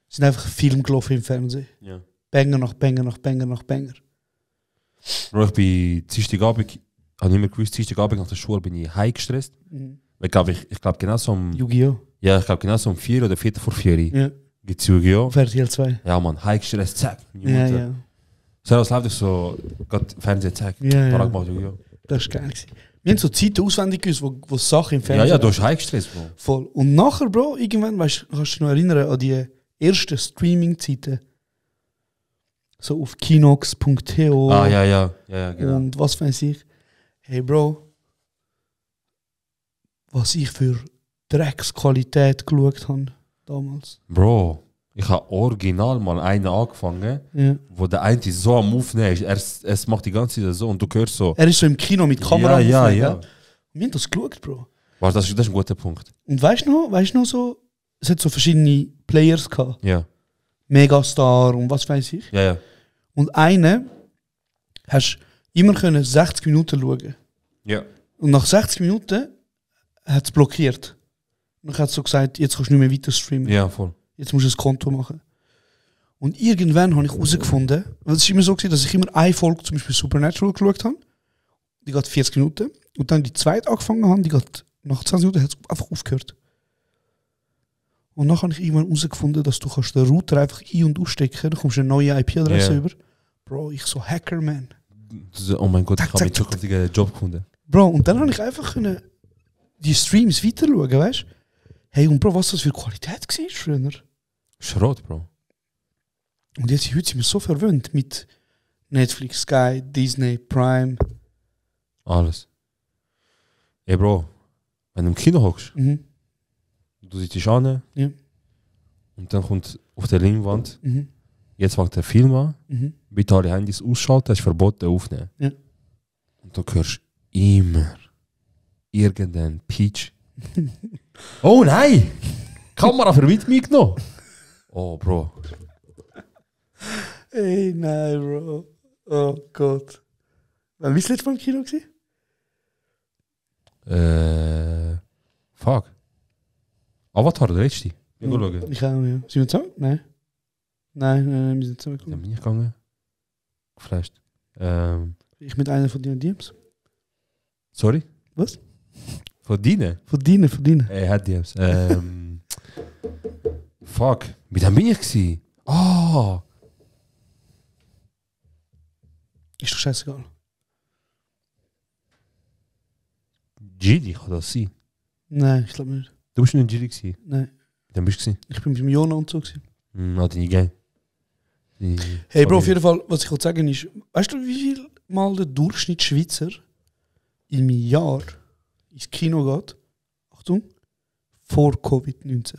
sind einfach Filme gelaufen im Fernsehen. Ja. Banger nach Banger nach Banger nach Banger. Bro, ich bin Dienstagabend, habe nicht mehr gewusst, Dienstagabend nach der Schule bin ich heimgestresst. Ich glaube, genau so um... Yu-Gi-Oh! Ja, ich glaube genau so um 4 oder 4 vor 4 Ja. gibt es Yu-Gi-Oh! Auf RTL 2. Ja, man, heimgestresst, zack. Ja. So, das läuft so, gerade Fernsehen, zack. Ja. Parag macht Yu-Gi-Oh! Das war geil gewesen. Wir haben so Zeiten auswendig gewusst, wo Sachen im Fernsehen... Ja, du hast heimgestresst, Bro. Voll. Und nachher, Bro, irgendwann, weißt, kannst du dich noch erinnern an die ersten Streaming-Zeiten. So auf kinox.to Ja, genau. und was weiß ich. Hey, Bro, was ich für Drecksqualität geschaut habe damals. Bro, ich habe original mal einen angefangen, Ja. wo der eine so am Aufnehmen ist. Er macht die ganze Zeit so und du hörst so. Er ist so im Kino mit Kamera. Ja. aufnehmen, gell? Und wir haben das geschaut, Bro. Warte, das ist ein guter Punkt. Und weißt du noch so, es hat so verschiedene Players gehabt. Ja. Megastar und was weiß ich. Ja. Und einen hast immer können 60 Minuten schauen. Ja. Und nach 60 Minuten hat es blockiert. Dann hat es so gesagt, jetzt kannst du nicht mehr weiter streamen. Ja, voll. Jetzt musst du ein Konto machen. Und irgendwann habe ich herausgefunden, weil es ist immer so gewesen, dass ich immer eine Folge, zum Beispiel Supernatural, geschaut habe. Die geht 40 Minuten. Und dann die zweite angefangen habe, die geht nach 20 Minuten hat es einfach aufgehört. Und dann habe ich irgendwann herausgefunden, dass du kannst den Router einfach ein- und ausstecken, dann kommst du eine neue IP-Adresse über. Bro, ich so Hacker, man. So, oh mein Gott, ich Zack, habe einen zack, zukünftigen Job gefunden. Bro, und dann habe ich einfach können die Streams weiter schauen, weißt du? Hey, und Bro, was das für Qualität war früher. Schrott, Bro. Und jetzt heute sind wir so verwöhnt mit Netflix, Sky, Disney, Prime. Alles. Ey, Bro, wenn du im Kino hockst, Mhm. du sitzt an Ja. und dann kommt auf der Leinwand, Mhm. jetzt fängt der Film an, Mhm. bitte alle Handys ausschalten, es ist verboten aufnehmen. Ja. Und du hörst immer irgendein Peach. Oh nein! Kamera für mitgenommen! Oh, Bro. Ey, nein, Bro. Oh Gott. Wann bist du letztes Mal im Kino gewesen? Fuck. Avatar, der letzte. Ich will schauen. Ich auch, ja. Sind wir zusammen? Nein. Nein, wir sind zusammen Da gekommen. bin ich gegangen. Geflasht. Ich mit einer von deinen DMs. Sorry? Was? Von deinen? Von deinen. Er hat DMs. Fuck. Mit wem bin ich gewesen? Ah! Ist doch scheißegal. Gidi kann das sein. Nein, ich glaube nicht. Du bist nicht in Gidi gewesen. Nein. Mit wem bist du gewesen? Ich bin mit dem Jona und so gewesen. Hatte ich Gang. Hey Bro, auf jeden Fall, was ich sagen ist, weißt du, wie viel mal der Durchschnittsschweizer im Jahr ins Kino geht? Achtung, vor Covid-19.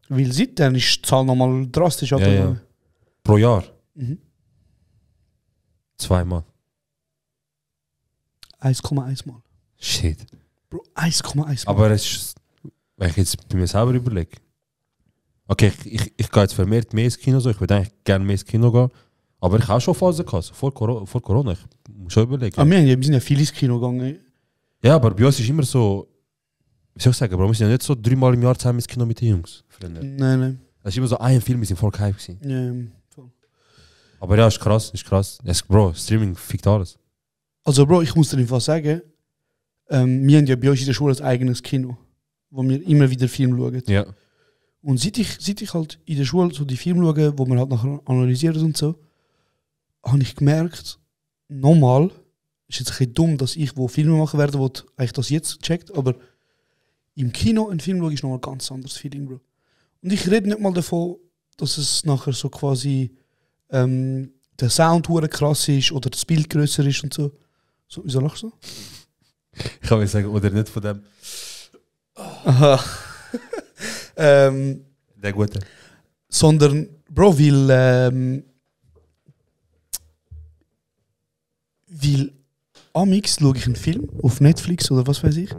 Weil seitdem ist die Zahl nochmal drastisch abgegangen. Pro Jahr? Mhm. 2 Mal. 1,1 Mal. Shit. Bro, 1,1 Mal. Aber es ist, wenn ich jetzt bei mir selber überlege, okay, ich gehe jetzt vermehrt mehr ins Kino, so. Ich würde eigentlich gerne mehr ins Kino gehen, aber ich habe auch schon Phasen gehabt, so vor Corona, ich muss schon überlegen. Ah, wir sind ja viel ins Kino gegangen. Ja, aber bei uns ist immer so, wie soll ich sagen, Bro, wir sind ja nicht so 3 Mal im Jahr zusammen ins Kino mit den Jungs. Nein. Das ist immer so ein Film, wir sind voll gehypt gewesen. Ja, voll. Aber ja, ist krass. Bro, Streaming fickt alles. Also Bro, ich muss dir einfach sagen, wir haben ja bei uns in der Schule ein eigenes Kino, wo wir immer wieder Film schauen. Ja. Und seit ich halt in der Schule so die Filme schaue, wo man halt nachher analysiert und so, habe ich gemerkt, nochmal, ist jetzt ein bisschen dumm, dass ich, wo Filme machen werde, wo eigentlich das jetzt checkt, aber im Kino einen Film schaue, ist nochmal ein ganz anderes Feeling, Bro. Und ich rede nicht mal davon, dass es nachher so quasi der Sound hure krass ist oder das Bild grösser ist und so. So, wieso lachst du? Ich kann mir sagen, oder nicht von dem. Aha. Der Gute. Sondern, Bro, weil amix schaue ich einen Film auf Netflix oder was weiß ich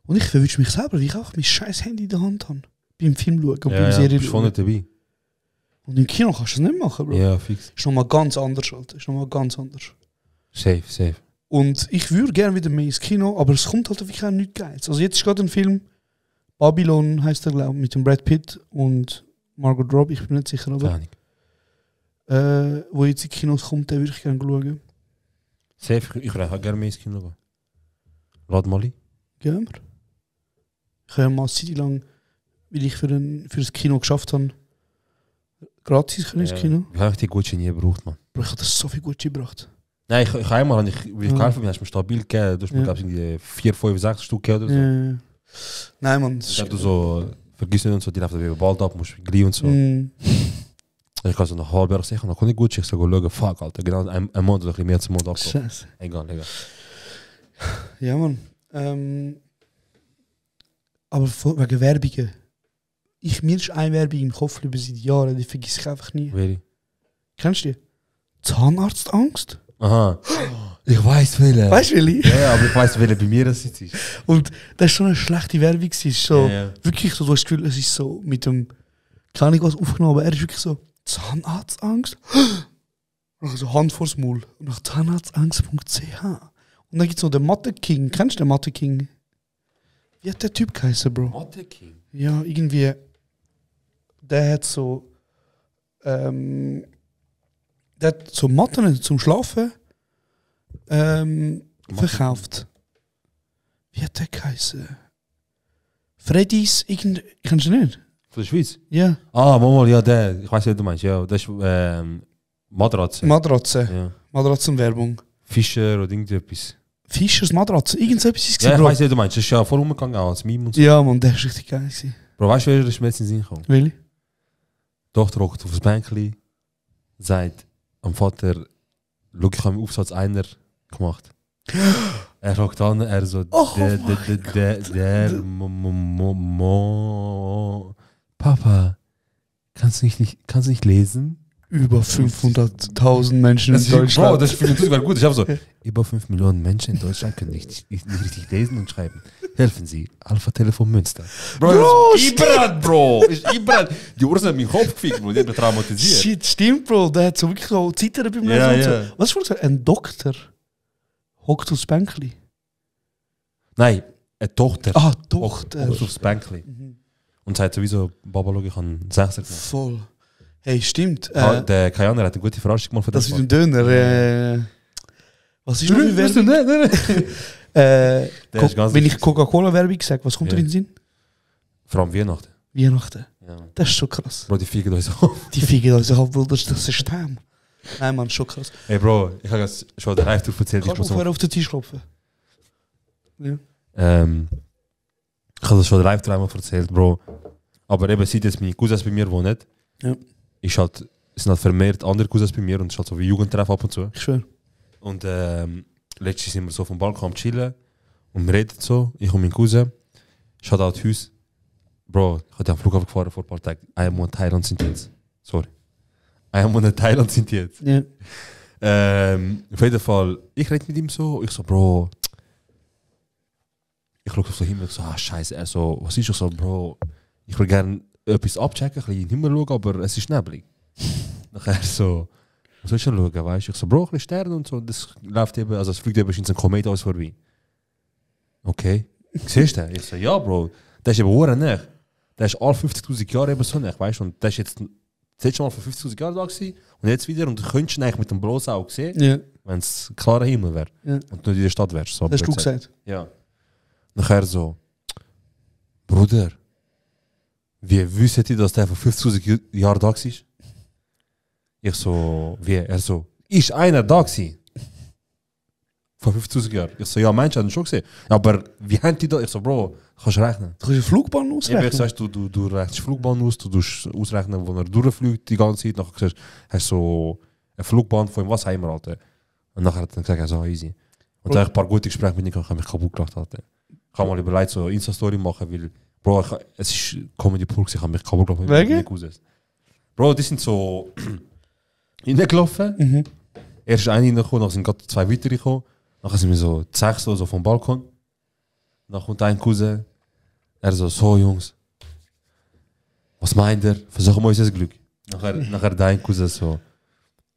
und ich verwünsche mich selber, wie ich auch mein scheiß Handy in der Hand habe. Beim Film schauen und beim Serie bist voll nicht dabei. Und im Kino kannst du das nicht machen, Bro. Ja, fix. Ist nochmal ganz anders, Alter. Ist nochmal ganz anders. Safe. Und ich würde gerne wieder mehr ins Kino, aber es kommt halt wirklich auch nichts Geiles. Also jetzt ist gerade ein Film, Babylon heisst der, glaube ich, mit dem Brad Pitt und Margot Robbie, ich bin nicht sicher, aber wo jetzt in die Kinos kommt, den würde ich gerne schauen. Safe, ich würde auch gerne mehr ins Kino gehen. Lad mal ein. Gehen wir. Ich habe ja mal eine Zeit lang, weil ich für das Kino geschafft habe, gratis können ins Kino. Wie habe ich die Gucci nie gebraucht, man? Bro, ich habe das so viel Gucci gebracht. Nein, ich einmal, wie ich geholfen bin, hast du mir stabil gegeben. Du hast mir, glaube ich, 4, 5, 6 Stück gegeben oder so. Nein, Mann. Wenn du so, vergiss nicht und so, die laufen wieder bald ab, musst gleich und so. Ich kann so nach halb sagen, noch nicht gut, ich sage, schauen, fuck, Alter, genau ein Monat oder ein bisschen mehr zum Monat abkommen. Scheiße. Egal. Ja, Mann. Aber wegen Werbungen. Mir ist eine Werbung im Kopf über seit Jahren, die vergesse ich einfach nie. Very. Kennst du die? Zahnarztangst? Aha. Ich weiß welche. Weißt du, Willi? Ja, aber ich weiß welche bei mir das jetzt ist. Und das ist schon eine schlechte Werbung. Es ist so, Ja. wirklich so, du hast das Gefühl, es ist so mit dem, keine Ahnung was aufgenommen, aber er ist wirklich so, Zahnarztangst? Und dann so Hand vors Maul. Und nach zahnarztangst.ch. Und dann gibt es noch den Mathe King. Kennst du den Mathe King? Wie hat der Typ geheißen, Bro? Mathe King? Ja, irgendwie. Der hat so. Der hat so Matten zum Schlafen verkauft. Wie hat der geheißen? Freddy's, kennst du nicht? Von der Schweiz? Ja. Ah, mal, ja, der. Ich weiß nicht, was du meinst. Ja, das ist Matratze. Matratze. Ja. Matratzenwerbung. Fischer oder irgendetwas. Fischers Matratze. Irgendetwas ist Ja, ich Bro. weiß nicht, was du meinst. Das ist ja voll umgegangen, auch als Meme und so. Ja, Mann, der ist richtig geil gewesen. Bro, weißt du, wer ist mir jetzt in den Sinn gekommen? Willi? Die Tochter hockt auf das Bänkchen, sagt am Vater, schau, ich habe im Aufsatz einer gemacht. Er schaut an, er so, Papa, kannst du nicht lesen? Über 500.000 Menschen in Bro, Deutschland. das finde ich sogar gut. Ich habe so, über 5 Millionen Menschen in Deutschland können nicht richtig lesen und schreiben. Helfen Sie, Alpha Telefon Münster. Bro, ist Ibrat, Bro. Ist Ibrat. Die Ursula hat meinen Kopf gefickt, Bro. Die hat mich traumatisiert. Shit, stimmt, Bro. Der hat so wirklich so Zittern beim Lesen. Ja, und ja. so. Was ist das? Ein Doktor hockt aufs Bänkli. Nein, eine Tochter. Ah, Tochter. Hockt aufs Bänkchen. Und sagt sowieso, Baba, schau, ich habe einen 6er gemacht. Voll. Hey, stimmt. Der Kajaner hat eine gute Verarstung gemacht für Das das. ist ein Döner. Was ist noch für Werbung? Der ist ganz Wenn ich wichtig. Coca-Cola-Werbung sage, was kommt Ja. da in den Sinn? Vor allem Weihnachten. Weihnachten. Ja. Das ist schon krass. Bro, die fliegen uns auf. Die fiegen uns auf, Bruder, das ist System. Nein, Mann, schon krass. Ey, Bro, ich habe das schon der live erzählt. Kannst du vorher auf den Tisch klopfen? Ja. Ich habe das schon live dreimal erzählt, Bro. Aber eben, seit jetzt meine Cousins bei mir wohnen, Ja. ist halt, es sind halt vermehrt andere Cousins bei mir und es ist halt so wie Jugendtreff ab und zu. Ich schwöre. Und letztens sind wir so vom Balkon am chillen und wir reden so, ich und mein Cousin. Ich hatte halt Haus. Bro, ich hatte am Flughafen gefahren vor ein paar Tagen. Ein Monat Thailand sind jetzt. Sorry. Ein Monat Thailand sind jetzt. Ja. Auf jeden Fall, ich rede mit ihm so, ich so, Bro. Ich schaue auf den Himmel, ich so, scheiße, er so, was ist das so, Bro? Ich will gerne etwas abchecken, ein bisschen in den Himmel schauen, aber es ist neblig. Nachher so, was willst du schauen, weißt du? Ich so, Bro, ein bisschen Sterne und so, das läuft eben, also es fliegt eben schon ein Komet alles vorbei. Okay. Siehst du? Ich so, ja, Bro, das ist eben hure nah. Der ist alle 50.000 Jahre eben so nah, weißt du? Und das ist jetzt, das letzte Mal vor 50.000 Jahren da gewesen und jetzt wieder und du könntest ihn eigentlich mit dem bloßen Auge sehen, Ja. wenn es klarer Himmel wäre Ja. und du in der Stadt wärst. So Das hast du blöd gesagt. ja. Nachher so, Bruder, wie wüsstet ihr, dass der vor 50.000 Jahren da war? Ich so, wie? Er so, ist einer da gewesen? Vor 50.000 Jahren. Ich so, ja, Menschen haben ihn schon gesehen. Aber wie haben die da? Ich so, Bro, kannst du rechnen? Du kannst eine Flugbahn Ja, ausrechnen. ich sagst, du rechnest Flugbahn aus, du tust ausrechnen, wo er durchfliegt die ganze Zeit. Nachher siehst, hast du so eine Flugbahn von was haben wir, Alter. Und nachher hat er dann gesagt, so easy. Und dann habe ich ein paar gute Gespräche mit ihm gehabt, ich habe mich kaputt gelacht, Alter. Ich habe mal überlegt, so eine Insta-Story machen, weil, Bro, es ist Comedy pur, ich habe mich kaputt gelacht mit Wegen? meinen Cousins. Bro, die sind so reingelaufen. Mhm. Erst eine reingekommen, dann sind gerade zwei weitere gekommen. Dann sind wir so 6 oder so vom Balkon. Dann kommt ein Cousin. Er so Jungs. Was meint ihr? Versuchen wir uns das Glück. Nachher dein Cousin so,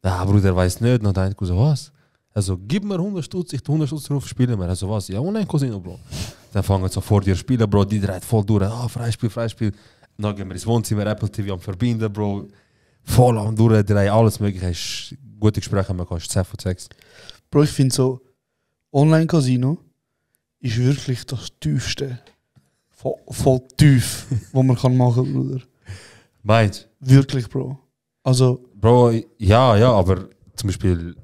Bruder, weiß nicht. Dann dein Cousin, was? Er so, gib mir 100 Stutz, ich 100 Stutz drauf spielen wir. Er so, was? Ja, online Cousin, Bro. Dann fangen so vor dir spielen, Bro, die dreht voll durch. Freispiel. Dann gehen wir ins Wohnzimmer, Apple TV am verbinden, Bro. Voll am durchdrehen, alles mögliche. Hast gute Gespräche haben wir gehabt, 10 von 6. Bro, ich finde so, Online-Casino ist wirklich das tiefste. Voll tief, was man kann machen, Bruder. Meinst Wirklich, Bro. Also, Bro, ja, aber zum Beispiel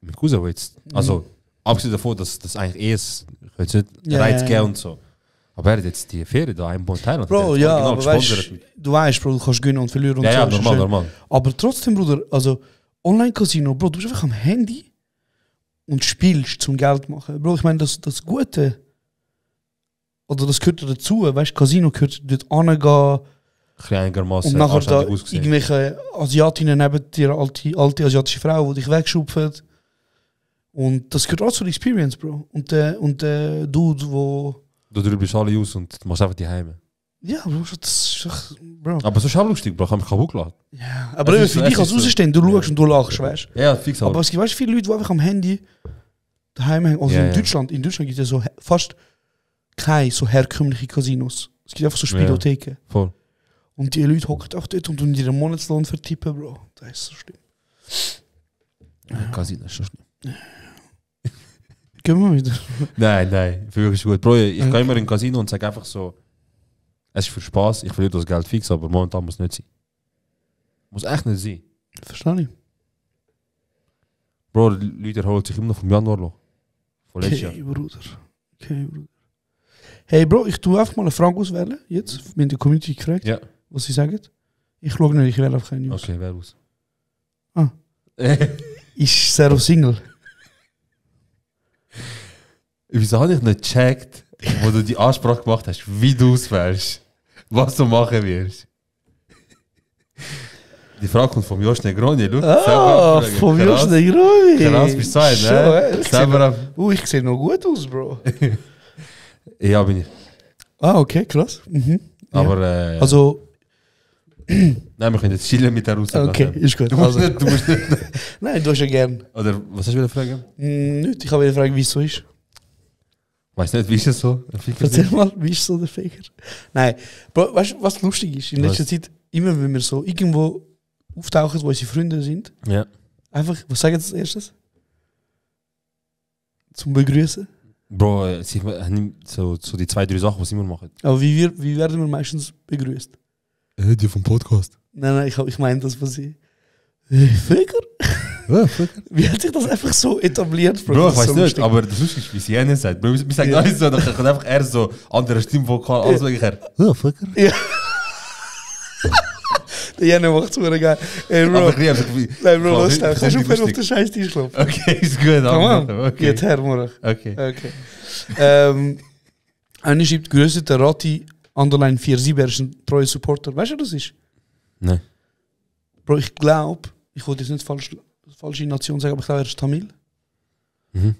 mein Cousin, der jetzt, also abgesehen davon, dass das eigentlich ist, ich will jetzt nicht Ja, Reiz ja. geben und so. Aber er hat jetzt die Ferien da einen Bund Thailand. Bro, der ja, hat original aber gesponsert mit- du weißt, Bro, du kannst gewinnen und verlieren und Ja, so. ja, ist schön. normal. Aber trotzdem, Bruder, also Online-Casino, Bro, du bist einfach am Handy und spielst zum Geld machen. Bro, ich meine, das Gute, oder das gehört dazu, weißt du, Casino gehört dort angehen Ein bisschen einigermaßen und nachher da anständig ausgesehen. irgendwelche Asiatinnen neben dir, alte asiatische Frau, die dich wegschupfen. Und das gehört auch zur Experience, Bro. Und der Dude, wo... Du drüberst alle aus und machst einfach die Heime. Ja, Bro, das ist doch... Bro. Aber so ist auch lustig, Bro, ich habe mich kaputt gelassen. Ja, aber Es eben ist- für es dich als ist so. Außenstehender, du schaust und du lachst, weißt du. Ja, fix Aber es gibt weißt, viele Leute, die einfach am Handy daheim hängen. Also Ja, in ja. Deutschland gibt es ja so fast keine so herkömmliche Casinos. Es gibt einfach so Spielotheken. Voll. Und die Leute hocken auch dort und ihren Monatslohn vertippen, Bro. Das ist so schlimm. Casino ist schon schlimm. Gehen wir wieder. Nein, für mich ist gut. Bro, ich gehe immer in ein Casino und sage einfach so, Es ist für Spaß, ich will das Geld fix, aber momentan muss es nicht sein. Muss echt nicht sein. Verstehe ich. Bro, die Leute erholen sich immer noch vom Januar noch. Von letztes Jahr. Okay, Bruder. Hey, Bro, ich tue einfach mal eine Frage auswählen. Jetzt. Wir haben die Community gefragt, Ja. was sie sagen. Ich schaue nicht, ich wähle einfach keine News. Okay, wer aus? Ah. Ist Zero Single? Wieso habe ich nicht gecheckt, wo du die Ansprache gemacht hast, wie du auswählst? Was du machen wirst? Die Frage kommt vom Josh Negroni, schau. Ah, vom Josh Negroni. Krass, bist du ein, ne? Ich sehe noch gut aus, Bro. Ja, bin ich. Ah, okay, krass. Mhm. Aber, Also, nein, wir können jetzt chillen mit der Aussage. okay, ist gut. Du musst Also, nicht, du musst nicht. nein, du hast ja gern. Oder, was hast du wieder fragen? Nicht, ich habe wieder fragen, wie es so ist. Weiß nicht, wie ist es so? Erzähl mal, wie ist so der Faker? Nein, Bro, weißt du, was lustig ist? In letzter Zeit, immer wenn wir so irgendwo auftauchen, wo unsere Freunde sind, Ja. einfach, was sagen sie als erstes? Zum Begrüßen. Bro, so die 2-3 Sachen, was immer machen. Aber wie werden wir meistens begrüßt? Die vom Podcast. Nein, ich meine das, was ich. Faker? Ja, Faker. Wie hat sich das einfach so etabliert? Bro, Das ich ist weiß so nicht, lustig. aber das Lustige ist, wie sie jene sagt. Bro, wir sagen Ja. alles so, dann kommt einfach eher so andere Stimmvokal, alles wirklich her. Ja, Faker. Ja. Der Janne macht es super geil. Ey, Bro. Aber ich liebe es. Nein, Bro, los, Voll- kannst du voll aufhören auf lustig. den scheiß Tisch klopfen? Okay, ist gut. Komm aber- an, Okay. geht her, morgen. Okay. Okay. Einer schreibt, grüße der Rati, Underline 47, er ist ein treuer Supporter. Weißt du, wer das ist? Nein. Bro, ich glaube, ich wollte jetzt nicht falsche Nation sagen, aber ich glaube, er ist Tamil. Mhm.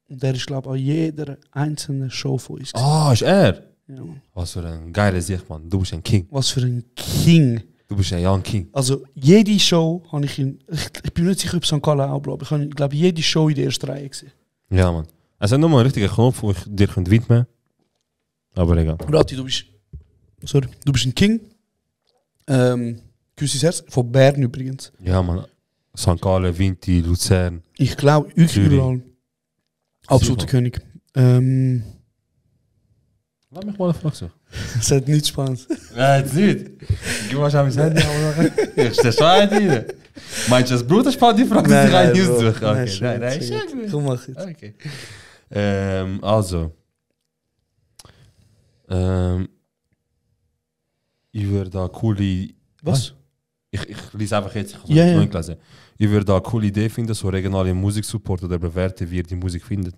Und er ist, glaube ich, an jeder einzelnen Show von uns. Ah, ist er? Ja, Mann. Was für ein geiler Sicht, Mann. Du bist ein King. Was für ein King. Du bist ein Young King. Also, jede Show habe ich in. Ich bin nicht sicher, ob St. Gallen auch bleibt. Ich habe, glaube jede Show in der ersten Reihe gesehen. Ja, Mann. Es ist nicht mal ein richtiger Knopf, wo ich dir widmen kann. Aber egal. Rati, du bist ein King. Küsses Herz. Von Bern übrigens. Ja, Mann. St. Gallen, Vinti, Luzern. Ich glaube, überall. Absoluter König. Lass mich mal eine Frage so. Es hat nichts Spannendes. Nein, jetzt nicht. Gib mal schon mein Handy. Ich stehe schon rein. Meinst du, das Bruder spannend die Frage, die rein Bro. aussuchen? Nein, Okay, schon nein, nein. gut, Ist ja schon gut. gut. Komm, mach jetzt. Okay. Also. Ich würde da coole. Was? Ich lese einfach jetzt, ich habe Ja, es ja. noch nicht gelesen. Ich würde da eine coole Idee finden, so regionale Musiksupport oder bewerten, wie ihr die Musik findet.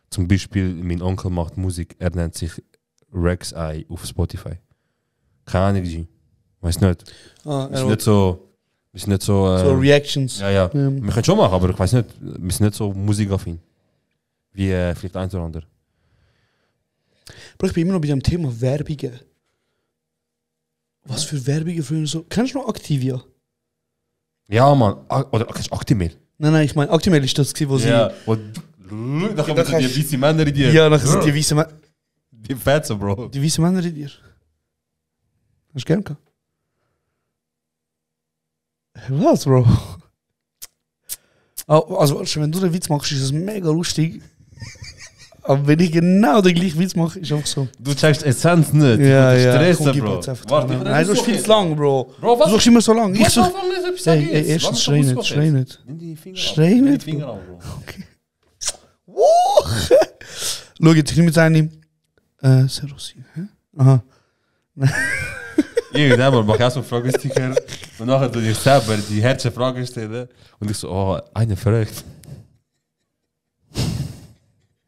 Zum Beispiel, mein Onkel macht Musik, er nennt sich Rex Eye auf Spotify. Keine Ahnung, wie. Weiß nicht. Ist nicht so. Ist nicht so. So Reactions. Ja, ja. Wir können schon machen, aber ich weiß nicht, wir sind nicht so musikaffin. Wie vielleicht ein oder andere. Bro, ich bin immer noch bei dem Thema Werbungen. Was für Werbungen früher so. Kennst du noch Activia? Ja, Mann. Oder kennst du Actimel? Nein, ich meine, Actimel ist das, wo sie. Ja. Da kommen so die weißen Männer in dir. Ja, nachher sind die weißen Männer. Die Fetzen, Bro. Die weißen Männer in dir. Hast du gern gehabt? Was, Bro? Also, wenn du den Witz machst, ist das mega lustig. Aber wenn ich genau den gleichen Witz mache, ist einfach so. Du checkst Essenz nicht. Ja, du ja. stressen, Komm, gib Bro. jetzt einfach Warte, dran. Nein, du hast viel zu lang, Bro. Bro, Du suchst immer so lang. Ich such... Hey, Hey, erstens schrei nicht, schrei nicht. Nimm die Finger Schrei ab. Nimm nicht, die Finger ab, Bro. Schau, jetzt ich nehme jetzt eine. Serosin, hä? Aha. Irgendwann mach ich auch so einen Fragesticker und nachher tue ich selber die herzen Fragen stellen und ich so, oh, eine verrückt.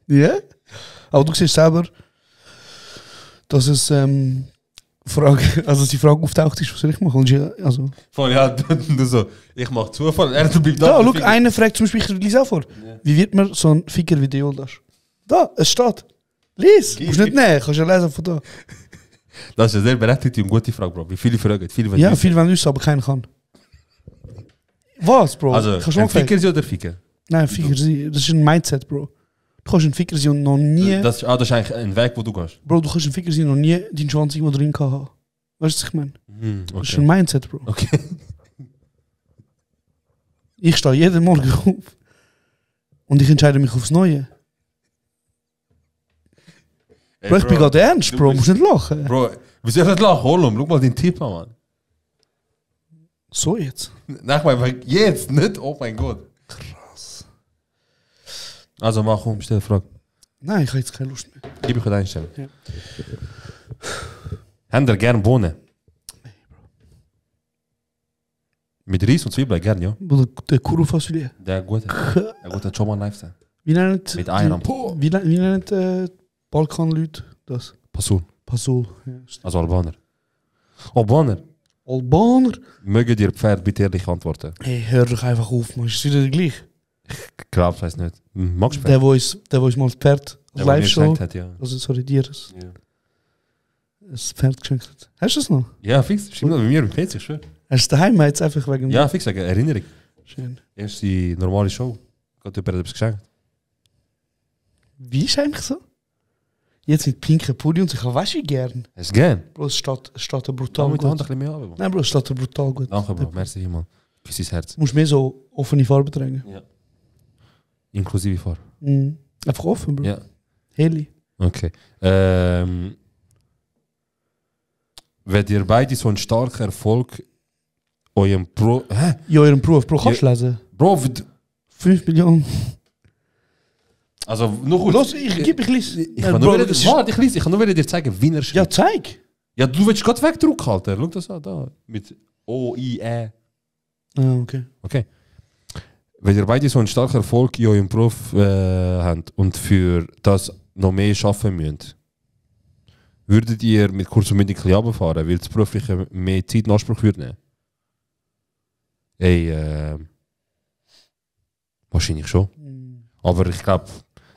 Ja? Aber du siehst selber, dass es die Frage auftaucht ist, was soll ich machen? Und ja, also. Voll, ja, du so, ich mach Zufall, er bleibt Da, da. schau, einer fragt zum Beispiel, ich lese auch vor. Wie wird man so ein Ficker wie der Yoldasch? Da, es steht. Lies, musst nicht nehmen, kannst ja lesen von da. Das ist eine sehr berechtigte und gute Frage, Bro. Wie viele fragen? Viele wollen Ja, wissen. viele wollen wissen, aber keiner kann. Was, Bro? Also, Ich kann schon ein mal Ficker sie oder Ficker? Nein, Ficker sein. Das ist ein Mindset, Bro. Du kannst ein Ficker sein und noch nie... Das ist eigentlich ein Weg, wo du gehst. Bro, du kannst ein Ficker sein und noch nie deinen Schwanz irgendwo drin haben. Weißt du, was ich meine? Das ist ein Mindset, Bro. Okay. Ich stehe jeden Morgen auf und ich entscheide mich aufs Neue. Bro, ich bin gerade ernst, Bro. Musst nicht lachen. Bro, wieso soll ich nicht lachen? Hol schau mal den Tipp an, Mann. So jetzt. Nein, ich meine, jetzt nicht. Oh mein Gott. Krass. Also mach um, stell eine Frage. Nein, ich habe jetzt keine Lust mehr. Gib ich einstellen. Ja. Habt ihr gerne Bohnen? Mit Reis und Zwiebeln, gerne, ja. Bruder, der Kuru-Fasulé. Der gute schon mal live sein. Wie nennen Mit Eiern. Wie nennen Balkanleute das? Passul. Pasul. Ja. Also Albaner. Albaner, Albaner? mögen dir Pferd bitte ehrlich antworten? Hey, hör doch einfach auf, man. Ist es wieder gleich? Ich glaube, es nicht. Magst du Pferd? Der, wo uns mal das Pferd als Der, der mir Live-Show, geschenkt hat, ja. also sorry, dir das Ja. Pferd geschenkt hat. Hast du es noch? Ja, fix. Stimmt noch bei mir im PC, ich schwöre. Hast du es daheim jetzt einfach wegen Ja, fix, sagen, Erinnerung. Schön. Erste normale Show. Gott, jemand hat etwas geschenkt. Wie ist eigentlich so? Jetzt mit pinken Pulli und so, ich weiß wie gern. Hast du gern? Bro, es steht Da brutal mit der Hand gut. ein bisschen mehr runter. Nein, Bro, es steht brutal gut. Danke, Bro. Merci, Mann. Für sein Herz. Du musst mehr so offene Farben tragen. Ja. Inklusive Fahr. Mhm. Einfach offen, Bro. Ja. Heli. Okay. Wenn ihr beide so einen starken Erfolg eurem In eurem Beruf, Bro, kannst du lesen? Bro, 5 Millionen. also noch kurz. Los, ich gebe ich Ich kann nur wieder, warte, ich kann nur wieder dir zeigen, wie er schreibt. Ja, zeig. Ja, du willst gerade wegdrucken, Alter. Schau das an, da. Mit O-I-E. Ah, okay. Okay. Wenn ihr beide so einen starken Erfolg in eurem Beruf habt und für das noch mehr arbeiten müsst, würdet ihr mit kurz und bündig runterfahren, weil das berufliche mehr Zeit in Anspruch würde nehmen? Ey, wahrscheinlich schon. Aber ich glaube,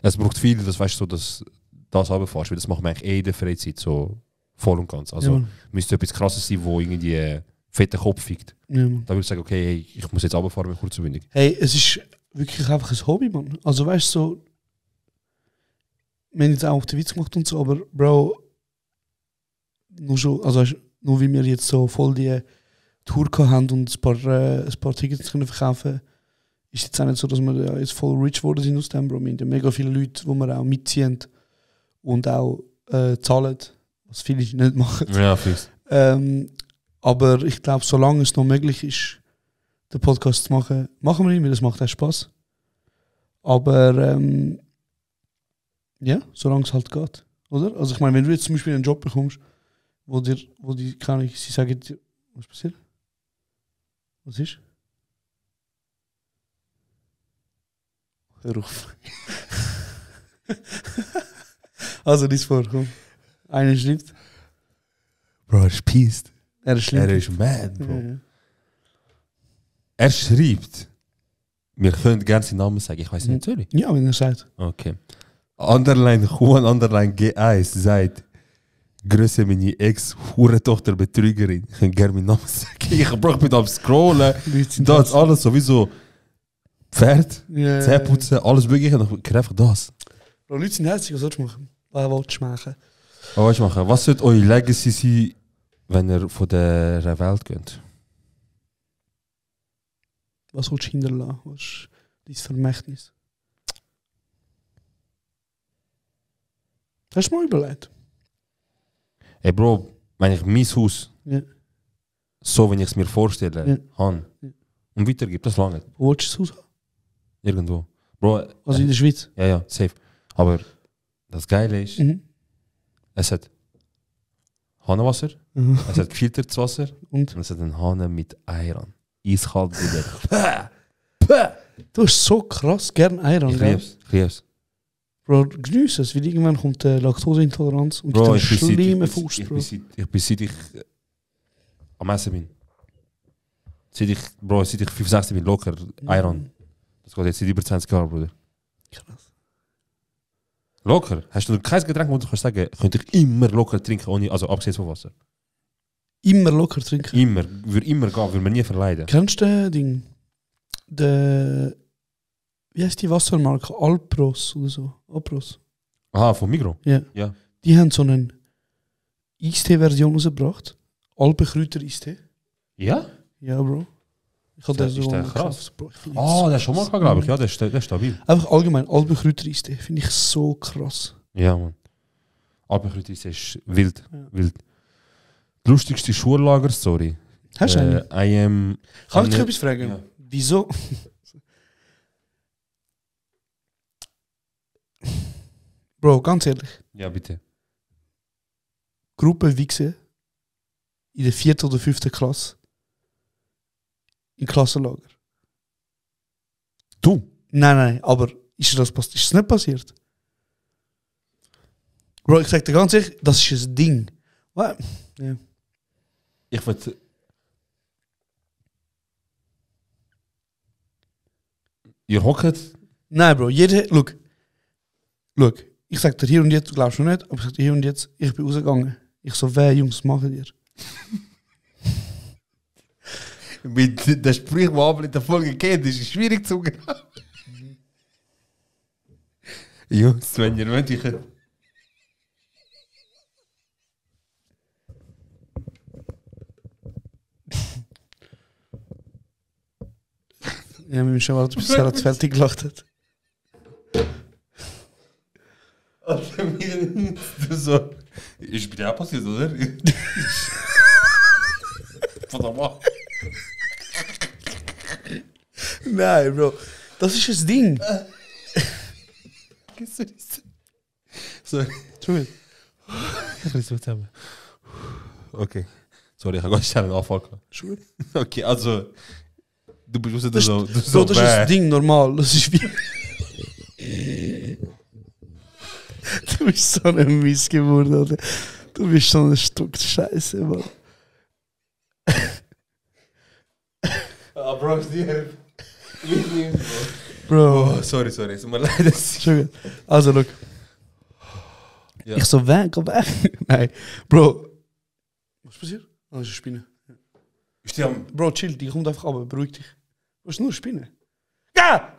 es braucht viel, das weißt du, so, dass das runterfährst, weil das macht man eigentlich in der Freizeit so voll und ganz. Also Ja. müsste etwas Krasses sein, wo irgendwie fetten Kopf fickt. Ja, Mann. Da würde ich sagen, okay, hey, ich muss jetzt runterfahren mit kurz und bündig. Hey, es ist wirklich einfach ein Hobby, Mann. Also weißt du, so, wir haben jetzt auch den Witz gemacht und so, aber Bro, nur schon, also weißt, nur wie wir jetzt so voll die Tour gehabt haben und ein paar Tickets können verkaufen, ist jetzt auch nicht so, dass wir jetzt voll rich geworden sind aus dem, Bro. Wir haben ja mega viele Leute, die wir auch mitziehen und auch zahlen, was viele nicht machen. Ja, fix. Aber ich glaube, solange es noch möglich ist, den Podcast zu machen, machen wir ihn, weil das macht auch Spaß. Aber ja, solange es halt geht. Oder? Also ich meine, wenn du jetzt zum Beispiel einen Job bekommst, wo die kann ich, sie sagen dir, was passiert? Was ist? Hör auf. Also, dies vor, komm. Einer schreibt. Bro, er ist pissed. Er ist schlimm. Er ist mad, Bro. Ja. Er schreibt, wir können gerne seinen Namen sagen, ich weiß nicht, natürlich. Ja, wenn er sagt. Okay. Underline Juan, Underline G1 sagt, grüße meine Ex-Hurentochter Betrügerin. Ich kann gerne meinen Namen sagen. Ich brauche mich am Scrollen. Da ist alles sowieso Pferd, Ja. Zähneputzen, alles mögliche. Dann kriege ich einfach das. Bro, Leute sind herzig, was sollst du machen? Was willst du machen? Aber was machen? Was sollte eure Legacy sein, wenn ihr von der Welt geht? Was willst du hinterlassen? Was ist dein Vermächtnis? Hast du mal überlegt? Ey Bro, wenn ich mein Haus, Ja. so wenn ich es mir vorstelle, Ja. habe und weitergebe, das lange nicht. Wo willst du das Haus haben? Irgendwo. Bro, Also in der Schweiz? ja, safe. Aber das Geile ist, es hat Hahnenwasser, Mhm. es hat gefiltertes Wasser Und? und es hat einen Hahn mit Eiern. Eiskalt wieder. Du hast so krass gern Eiern, Ich gell? lieb's, ich lieb's. Bro, genieß es, weil irgendwann kommt Laktoseintoleranz und Bro, dann ich bin schlimme Fuß, Bro. seit ich am Essen bin. Seit ich 5, 6 bin, locker Eiern. Das geht jetzt seit über 20 Jahren, Bruder. Krass. Locker. Hast du kein Getränk, wo du kannst sagen, könnte ich immer locker trinken, ohne, also abgesehen von Wasser. Immer locker trinken. Immer. Würde immer gehen, würde mir nie verleiden. Kennst du den Ding? Wie heißt die Wassermarke? Alpros oder so? Alpros. Aha, von Migros? Ja. Ja. Die haben so eine Eistee-Version rausgebracht. Alpenkräuter-Eistee. Ja? Ja, Bro. Ich Ist habe der- den ist so der gekauft, krass? Bro. Ich find's Ah, so der ist schon mal, krass. glaube ich. Ja, der ist stabil. Einfach allgemein, Alpenkräuter-Eistee finde ich so krass. Ja, Mann. Alpenkreuz ist wild. Wild. Lustigste Schullager-Story. Hast du eine? Kann ich dich etwas fragen? Ja. Wieso? Bro, ganz ehrlich. Ja, bitte. Gruppe Wichse in der 4. oder 5. Klasse im Klassenlager. Du? Nein, aber ist es nicht passiert? Bro, ich sag dir ganz ehrlich, das ist ein Ding. Ja. Ich würde... Ihr hockt... Nein, Bro, look, ich sag dir hier und jetzt, du glaubst schon nicht, aber ich sag dir hier und jetzt, ich bin rausgegangen. Ich so, Jungs, was machen ihr? Mit der Sprich, die Abel in der Folge kennt, ist es schwierig zu gehen. Jungs, wenn ihr wollt, ich könnte... Ja, wir müssen schon warten, bis er fertig gelacht hat. Also, mir du so... Ist bei dir auch passiert, oder? Verdammt mal. Nein, Bro, das ist ein Ding. Sorry. Entschuldigung. Ich kann es so zusammen. Okay. Sorry, ich habe ganz schnell einen Anfall gehabt. Entschuldigung. Okay, also... Du bist Das, so... so, das ist ein Ding, normal. Das ist wie... Du bist so ein Missgeburt, oder? Du bist so ein Stück Scheiße, Mann. Ah, Bro, ist die Hilfe. Bro. Oh, sorry. Es tut mir leid. Entschuldigung. Also, look. Ja. Ich so, geh weg. Nein, Bro. Was ist passiert? Oh, das ist eine Spinne. Ist die am... Bro, chill, die kommt einfach runter, beruhig dich. Was ist nur eine Spinne? Ja!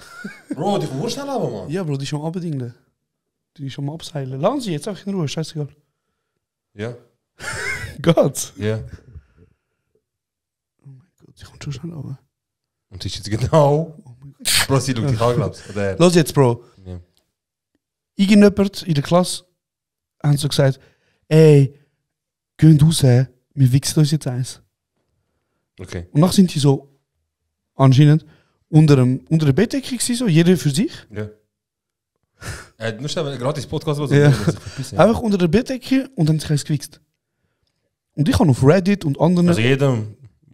Bro, die kommt schnell runter, Mann. Ja, Bro, die ist am Abdingen. Die ist am Abseilen. Lassen Sie jetzt einfach in Ruhe, scheißegal. Ja. Gott. Ja. Oh mein Gott, die kommt schon schnell runter. Und die ist jetzt genau... Oh mein Gott. Bro, sie schaut dich an, glaubst du? Los jetzt, Bro. Ja. Irgendjemand in der Klasse haben so gesagt, ey, gehen raus, wir wichsen uns jetzt eins. Okay. Und dann sind die so anscheinend unter der Bettdecke gewesen, so, jeder für sich. Ja. Nur schnell ein gratis Podcast oder so. Ja. Ja. Einfach unter der Bettdecke und dann sich eins gewichst. Und ich habe auf Reddit und anderen... Also jeder...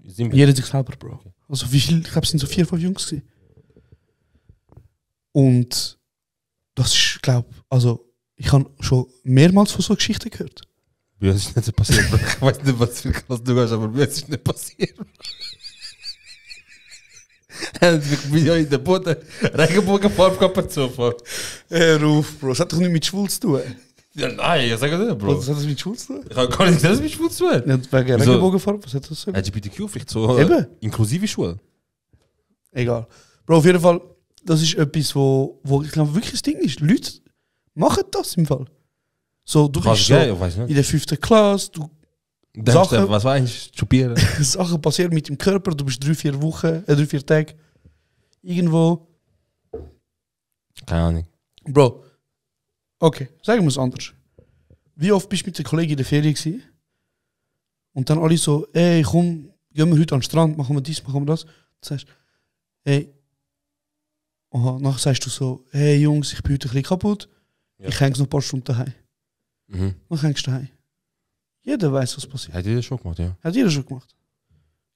Jeder sich selber, Bro. Also wie viel? Ich glaube, es sind so 4, 5 Jungs gewesen. Und das ist, glaube also ich habe schon mehrmals von so Geschichten gehört. Mir ist nicht so passiert, Bro. Ich weiß nicht, was für Klasse du hast, aber mir ist nicht passiert. Ich bin ja in der Boden Regenbogenfarbe gehabt zuvor. Hör auf, Bro. Das hat doch nicht mit schwul zu tun. Ja, nein, ich sage nicht, Bro. Was hat das mit schwul zu tun? Ich habe gar nicht gesagt, dass es mit Schwul zu tun. Ja, wegen Wieso? Regenbogenfarbe, was hat das so? LGBTQ vielleicht so Eben. inklusive Schule. Egal. Bro, auf jeden Fall, das ist etwas, wo ich glaube wirklich das Ding ist. Leute machen das im Fall. So, du bist so ich weiß nicht. in der 5. Klasse, du Denkst Sachen- du, was war eigentlich Stupieren? Sachen passieren mit dem Körper, du bist 3-4 Wochen, 3-4 Tage irgendwo. Keine Ahnung. Bro, okay, sagen wir es anders. Wie oft bist du mit den Kollegen in der Ferien gewesen? Und dann alle so, ey, komm, gehen wir heute an den Strand, machen wir dies, machen wir das. Du sagst, hey, aha, nachher sagst du so, hey Jungs, ich bin heute ein bisschen kaputt, Ja. ich hänge noch ein paar Stunden daheim. Mhm. Dann hängst du daheim. Jeder weiß, was passiert. Hat jeder schon gemacht, ja. Hat jeder schon gemacht.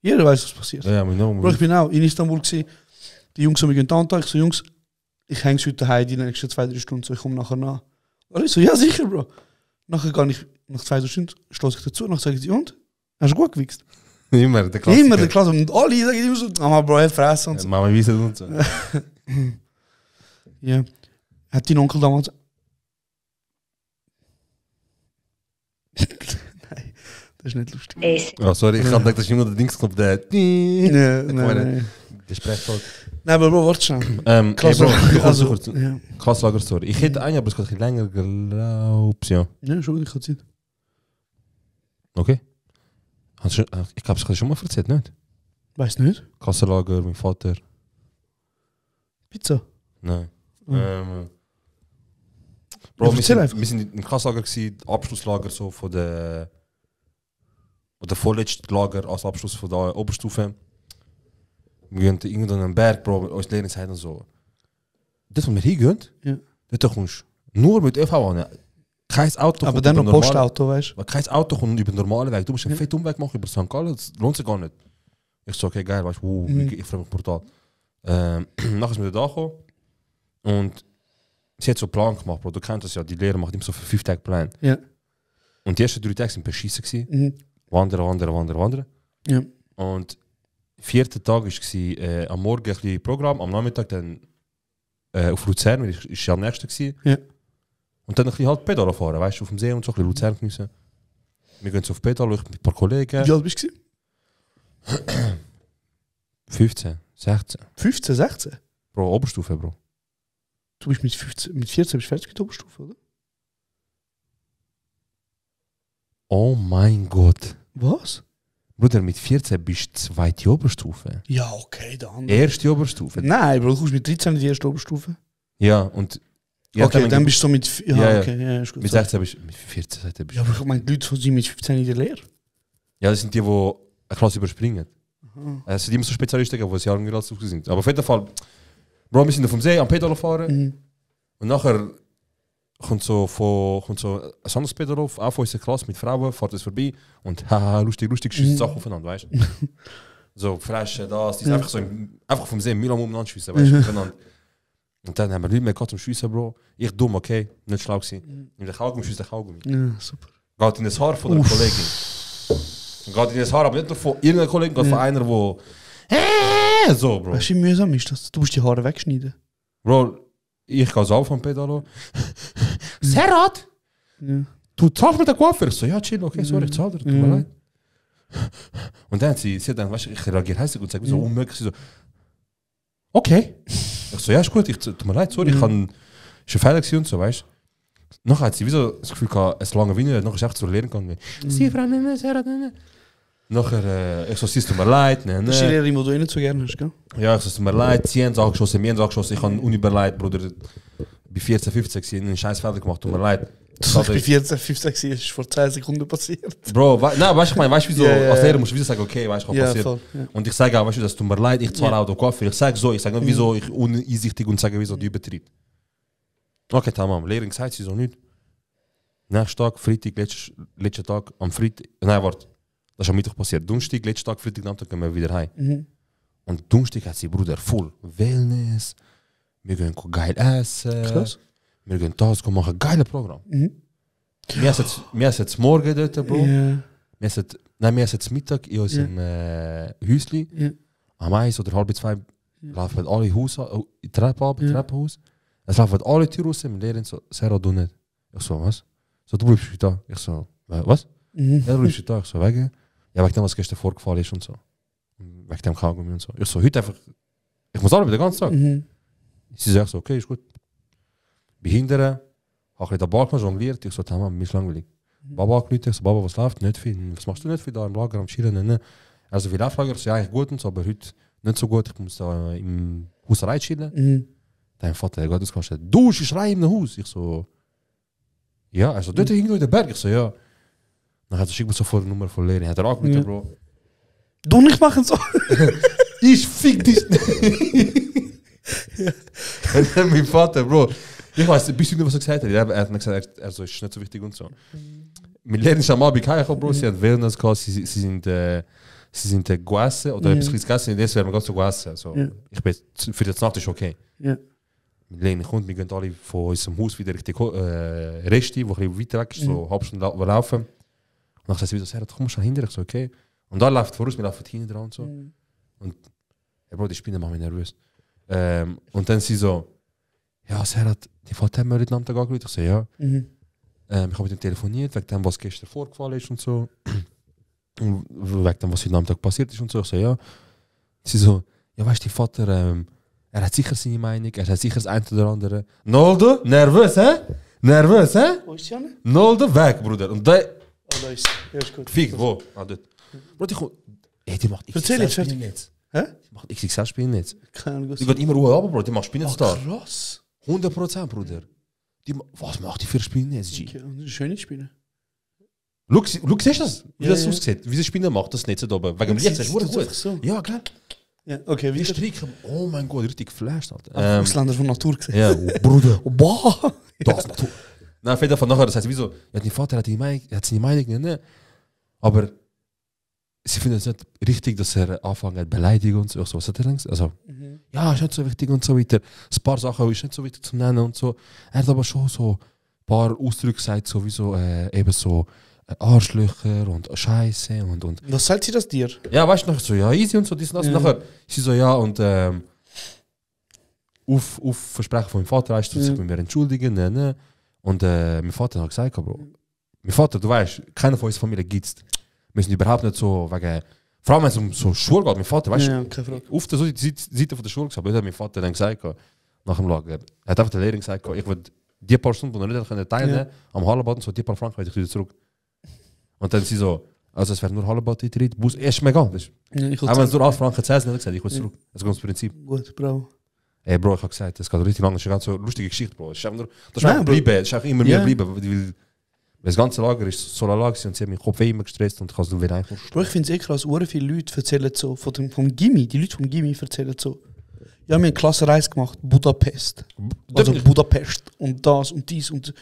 Jeder weiß, was passiert. Ja, aber Bro, ich bin auch in Istanbul gewesen. Die Jungs haben mich getannt. Ich so, Jungs, ich hänge heute daheim die nächsten 2-3 Stunden, so ich komme nachher nach. Alle so, ja sicher, Bro. Nachher gehe ich nach 2-3 Stunden, stoße ich dazu, nachher sage ich, und? Hast du gut gewichst? Immer der Klassiker. Immer der Klasse. Und alle sagen immer so, Mama, Bro, hat Fresse und so. Mama wissen und so. Ja. Hat dein Onkel damals... Nein, das ist nicht lustig. Ey, Oh, sorry, ich habe gedacht, das ist immer der Dingsknopf, der... Nein. Der Sprechcode. Nein, aber Bro, warte schnell. Klasse, Also, kurz. ja. Klasslager-Story. Ich hätte eine, aber es geht ein bisschen länger, glaubst ja. Ja, schon, ich habe Zeit. Okay. Ich glaube, ich habe schon mal erzählt, nicht? Weiß nicht. Klassenlager, mein Vater. Pizza. Nein. Mhm. Bro, Ja, erzähl einfach. wir sind im Klasslager gewesen, Abschlusslager so von der oder vorletzte Lager als Abschluss von der Oberstufe. Wir gehen irgendwo an einen Berg, Bro, uns Lehrer sagen so, das, wo wir hingehen, Ja. dort kommst du nur mit ÖV an. Kein Auto Aber dann noch normale- Postauto, weißt du? Weil kein Auto kommt über den normalen Weg. Du musst einen fetten Umweg machen über St. Gallen, das lohnt sich gar nicht. Ich so, okay, geil, weißt du, ich freue mich brutal. Nachher sind wir da gekommen und sie hat so einen Plan gemacht, Bro. Du kennst das ja, die Lehrer macht immer so für 5 Tage Plan. Ja. Und die ersten 3 Tage sind beschissen gewesen. Wandern. Ja. Und 4. Tag war am Morgen ein bisschen Programm, am Nachmittag dann auf Luzern, weil ich am nächsten gewesen. Ja. Und dann ein bisschen halt Pedal fahren, weißt du, auf dem See und so, ein bisschen Luzern geniessen. Wir gehen so auf Pedal, ich mit ein paar Kollegen. Wie alt bist du? 15, 16. 15, 16? Bro, Oberstufe, Bro. Du bist mit 14 bist du fertig mit der Oberstufe, oder? Oh mein Gott. Was? Bruder, mit 14 bist du 2. Oberstufe. Ja, okay, der andere. 1. Oberstufe. Nein, Bro, du kommst mit 13 in die erste Oberstufe. Ja, und... Ja, Okay, dann bist du so mit... Ja. Okay, ja, ist gut. Mit 16 bist du... Mit 14 bist du... Ja, aber ich meine, die Leute sind mit 15 in der Lehre. Ja, das sind die eine Klasse überspringen. Es sind immer so Spezialisten, die ein Jahr lang als sind. Aber auf jeden Fall... Bro, wir sind auf dem See am Pedal fahren. Und nachher kommt so ein anderes Pedal auf, auch von unserer Klasse mit Frauen, fährt es vorbei und haha, lustig, schießt Sachen aufeinander, weißt du? So, Flaschen, das, die sind einfach so einfach vom See Milan umeinander schiessen, weißt du? Aufeinander. Und dann haben wir nicht mehr gehabt zum Schiessen, Bro. Ich dumm, okay, nicht schlau gewesen. In der Kaugummi schießt der Kaugummi. Ja, super. Geht in das Haar von einer Kollegin. Geht in das Haar, aber nicht nur von irgendeiner Kollegin, geht von einer, wo so, Bro. Weißt du, wie mühsam ist das? Du musst die Haare wegschneiden. Bro, ich gehe so vom Pedalo. Serhat! Ja. Du zahlst mit der Coiffeur? Ich so, ja, chill, okay, sorry, ich zahle dir, tut mir leid. Und dann hat sie dann, weißt du, ich reagiere heißig und sage so unmöglich, sie so, okay. Ich so, ja, ist gut, tut mir leid, sorry, ich kann, ist ein Fehler gewesen und so, weißt du. Nachher hat sie wie so das Gefühl gehabt, es lange Winter, nachher ist echt zur Lehre gegangen. Sie, Frau, nein, Serhat, nein. Nachher, ich so, sie, es tut mir leid, nein, Das ist die Lehrerin, die du eh nicht so gerne hast, gell? Ja, ich so, es tut mir leid, sie haben es angeschossen, wir haben es angeschossen, ich habe Uniberleid, Bruder. Bei 14, 15 gewesen, einen scheiß Fehler gemacht, tut mir leid. Ich bei 14, 15 war, ist vor 10 Sekunden passiert. Bro, nein, weißt du, weißt du, wieso, Ja, ja, als Lehrer ja. musst du wieso sagen, okay, weißt du, kann Ja, passieren. voll, ja. Und ich sage auch, weißt du, das tut mir leid, ich zahle Ja. auch den Kaffee. Ich sage so, ich sage nicht, wieso ich uneinsichtig und sage, wieso die übertreibt. Okay, tamam, Lehrerin sagt sie so nicht. Nächsten Tag, Freitag, letzter Tag, am Freitag, nein, warte, das ist am Mittwoch passiert. Donnerstag, letzter Tag, Freitag, Nachmittag gehen wir wieder heim. Und Donnerstag hat sie, Bruder, voll Wellness, wir gehen geil essen. Krass. Wir gehen das machen, geiles Programm. Wir essen jetzt morgen dort, Bro. Ja. Wir essen jetzt Mittag in unserem Häuschen. Ja. Am 1 oder halb 2 laufen alle in Treppenhaus. Es laufen alle Türen raus. Wir lernen so, Sarah, du nicht. Ich so, was? So, du bleibst da. Ich so, was? Ja, du bleibst da. Ich so, wegen? Ja, wegen dem, was gestern vorgefallen ist und so. Wegen dem Kaugummi und so. Ich so, heute einfach, ich muss arbeiten den ganzen Tag. Sie sagt so, okay, ist gut. Behindern, habe ich den Ball jongliert, ich so, tamam, mir ist langweilig. Baba angerufen, ich so, Baba, was läuft? Nicht viel. Was machst du nicht viel da im Lager, am Chillen? Ne? Also wie läuft Lager? So, ja, eigentlich gut und so, aber heute nicht so gut. Ich muss da im Hausrei chillen. Dein Vater, der geht das kostet. Du, ich schreie im Haus. Ich so, ja, also dort irgendwo in den Berg. Ich so, ja. Dann hat er schickt mir sofort eine Nummer von Lehrer. Hat er angerufen, Bro. Du nicht machen so. Ich fick dich nicht. Mein Vater, Bro. Ich weiß, bist du nicht, was er gesagt hat? Er hat gesagt, er so, ist nicht so wichtig und so. Wir lernen schon mal bei Kajako, Bro. Sie haben Wellness gehabt, sie sind gegessen oder etwas gegessen. Und jetzt werden wir ganz so gegessen. Also, ich bin für die Nacht ist okay. Ja. Wir lernen Kunden, wir gehen alle von unserem Haus wieder Richtung Resti, wo ein bisschen weiter weg ist, so eine halbe Stunde laufen. Und dann sagt sie wieder, Sarah, komm schon hinter. Ich so, okay. Und da läuft voraus, wir laufen hinten dran und so. Und ja, Bro, die Spinne macht mich nervös. Und dann sie so, ja, Sarah, die Vater hat mir heute Abend angerufen. Ich so, ja. Ich habe mit ihm telefoniert, wegen dem, was gestern vorgefallen ist und so. Und wegen dem, was heute Abend passiert ist und so. Ich so, ja. Sie so, ja, weißt du, die Vater, er hat sicher seine Meinung, er hat sicher das eine oder andere. Nolde, nervös, hä? Nervös, hä? Wo ist Janne? Nolde, weg, Bruder. Und der, Oh, da ist ja, ist gut. fick, wo? Ah, dort. Bro, die kommt, ey, die macht Erzähl jetzt, XXL-Spielnetz. Hä? Die macht XXL-Spielnetz. Keine Ahnung, was Die geht immer runter, Bro, die macht Spielnetz da. krass. 100%, Bruder. Was macht die für Spinne, SG? Okay, das ist eine schöne Spinne. Schau, siehst du das? Wie Ja, das ja. aussieht? Wie diese Spinne macht das nicht so da oben. Wegen dem Und Licht, sie- das ist sie- gut. so. Ja, klar. Ja, okay, Die wie Striche, oh mein Gott, richtig geflasht, Alter. Ausländer von Natur gesehen. Ja, Bruder. Oh, boah! Das Natur. Nein, auf jeden Fall nachher, das heißt, wieso? Ja, dein Vater hat seine Meinung, ne? Aber sie finden es nicht richtig, dass er anfängt mit Beleidigung und so. Ich so, was hat er gedacht? Also, ja, ist nicht so wichtig und so weiter. Ein paar Sachen ist nicht so wichtig zu nennen und so. Er hat aber schon so ein paar Ausdrücke gesagt, so wie so, eben so Arschlöcher und Scheiße und. Was sagt sie das dir? Ja, weißt du, nachher so, ja, easy und so, dies und das. Ja. Und nachher, sie so, ja, und auf Versprechen von meinem Vater heißt, du sich bei mir entschuldigen, ne? Und mein Vater hat gesagt, Bro, mein Vater, du weißt, keiner von unserer Familie gibt's. Wir sind überhaupt nicht so wegen, vor allem wenn es um so Schule geht, mein Vater, weißt du, Ja, keine Frage. auf der Seite von der Schule gesagt, hat mein Vater dann gesagt, nach dem Lager, er hat einfach der Lehrerin gesagt, ich will die paar Stunden, die wir nicht teilen können, am Hallenbad, so die paar Franken, will ich wieder zurück. Und dann sie so, also es wäre nur Hallenbad-Eintritt, Bus, erst mega, weißt du. Ja, ich Auch wenn es nur 8 Franken zählt, hat er gesagt, ich will zurück. Das ist das Prinzip. Gut, bravo. Ey, Bro, ich habe gesagt, das geht richtig lang, das ist eine ganz so lustige Geschichte, Bro. Das ist einfach nur, das ist Nein, einfach Bro. bleiben, das ist einfach immer mehr Ja. bleiben, weil das ganze Lager ist so lag und sie hat meinen Kopf immer gestresst und ich kann es wieder einfach Bro, ich finde es krass, sehr viele Leute erzählen so, vom Gimmi, die Leute vom Gimmi erzählen so, ja, wir haben eine Klassenreise gemacht, Budapest. Also Budapest und das und dies und...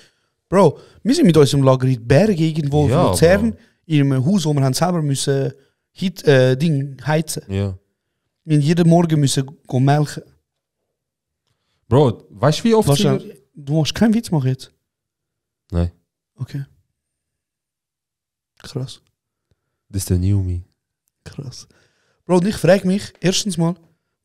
Bro, wir sind mit unserem Lager in den Bergen irgendwo Ja, in Luzern, Bro. in einem Haus, wo wir haben selber müssen heizen. Ja. Wir haben jeden Morgen müssen gehen melken. Bro, weißt du wie oft sie... Wahrscheinlich, du musst keinen Witz machen jetzt? Nein, Okay. Krass. das ist der New Me. Krass. Bro, und ich frage mich, erstens mal,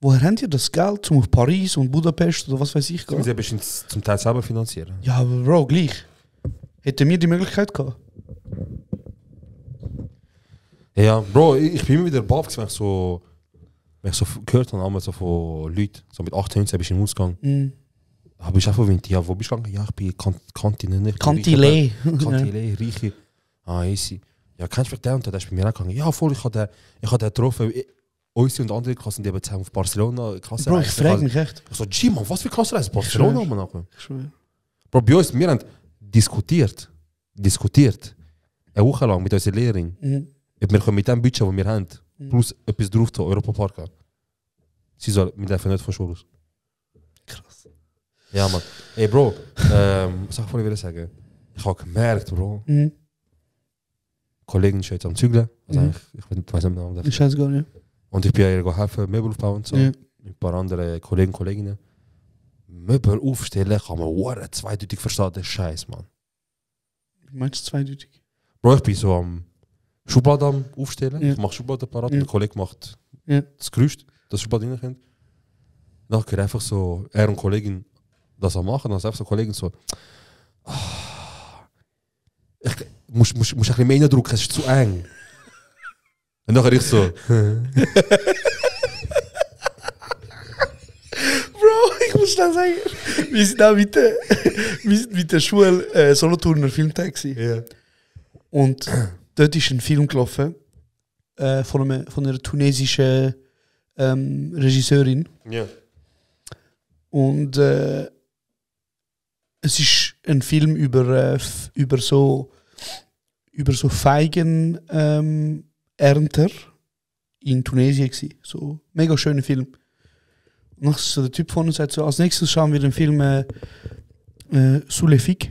woher habt ihr das Geld, um auf Paris und Budapest oder was weiß ich gehen? Sie haben zum Teil selber finanzieren. Ja, aber Bro, gleich. Hätten wir die Möglichkeit gehabt? Ja, Bro, ich bin immer wieder baff, wenn ich so gehört habe, einmal so von Leuten, so mit 18, 19 bist du im Ausgang. Mhm. Aber ich einfach winter, ja, wo bist du gegangen? Ja, ich bin Kantine. Kantilé. Kantilé, Reiche. Ah, easy. Ja, kennst du mich den und der ist bei mir auch gegangen? Ja, voll, ich habe den getroffen. Unsere und andere Klassen, die haben zusammen auf Barcelona Klasse. Bro, ich frage mich echt. Ich so, G, man, was für Klassenreise? Barcelona, schwör. man. Ich schwöre. Bro, bei uns, wir haben diskutiert. Eine Woche lang mit unserer Lehrerin. Mhm. Ob wir mit dem Budget, das wir haben, plus etwas drauf zu Europa Park haben. Sie soll, wir dürfen nicht von Schule aus. Krass. Ja, Mann. Ey, Bro, was soll ich vorhin sagen? Ich habe gemerkt, Bro, Mhm. Kollegen ist jetzt am Zügeln. Also Mhm. eigentlich, ich weiß nicht mehr, Ich scheißegal, ja. und ich bin ja ihr helfen, Möbel aufbauen und so. Ja. Mit ein paar anderen Kollegen und Kolleginnen. Möbel aufstellen kann man hure zweideutig verstehen, das ist Scheiß, Mann. Wie meinst du zweideutig? Bro, ich bin so am Schublade am aufstellen. Ja. Ich mache Schublade parat, Ja. mein Kollege macht Ja. das Gerüst, das Schublade reinkommt. Dann geht einfach so, er und Kollegin das am machen, dann sagt einfach so Kollegin so, ich muss ein bisschen mehr reindrücken, es ist zu eng. Und dann ich so, Bro, ich muss schnell sagen, wir sind auch mit der Schule Solothurner Filmtag gewesen. ja. Und dort ist ein Film gelaufen von einer tunesischen Regisseurin. Ja. Und es ist ein Film über so Feigen Ernter in Tunesien gewesen. So mega schöner Film. Und dann ist so der Typ von uns sagt so, als nächstes schauen wir den Film Sous les Figues.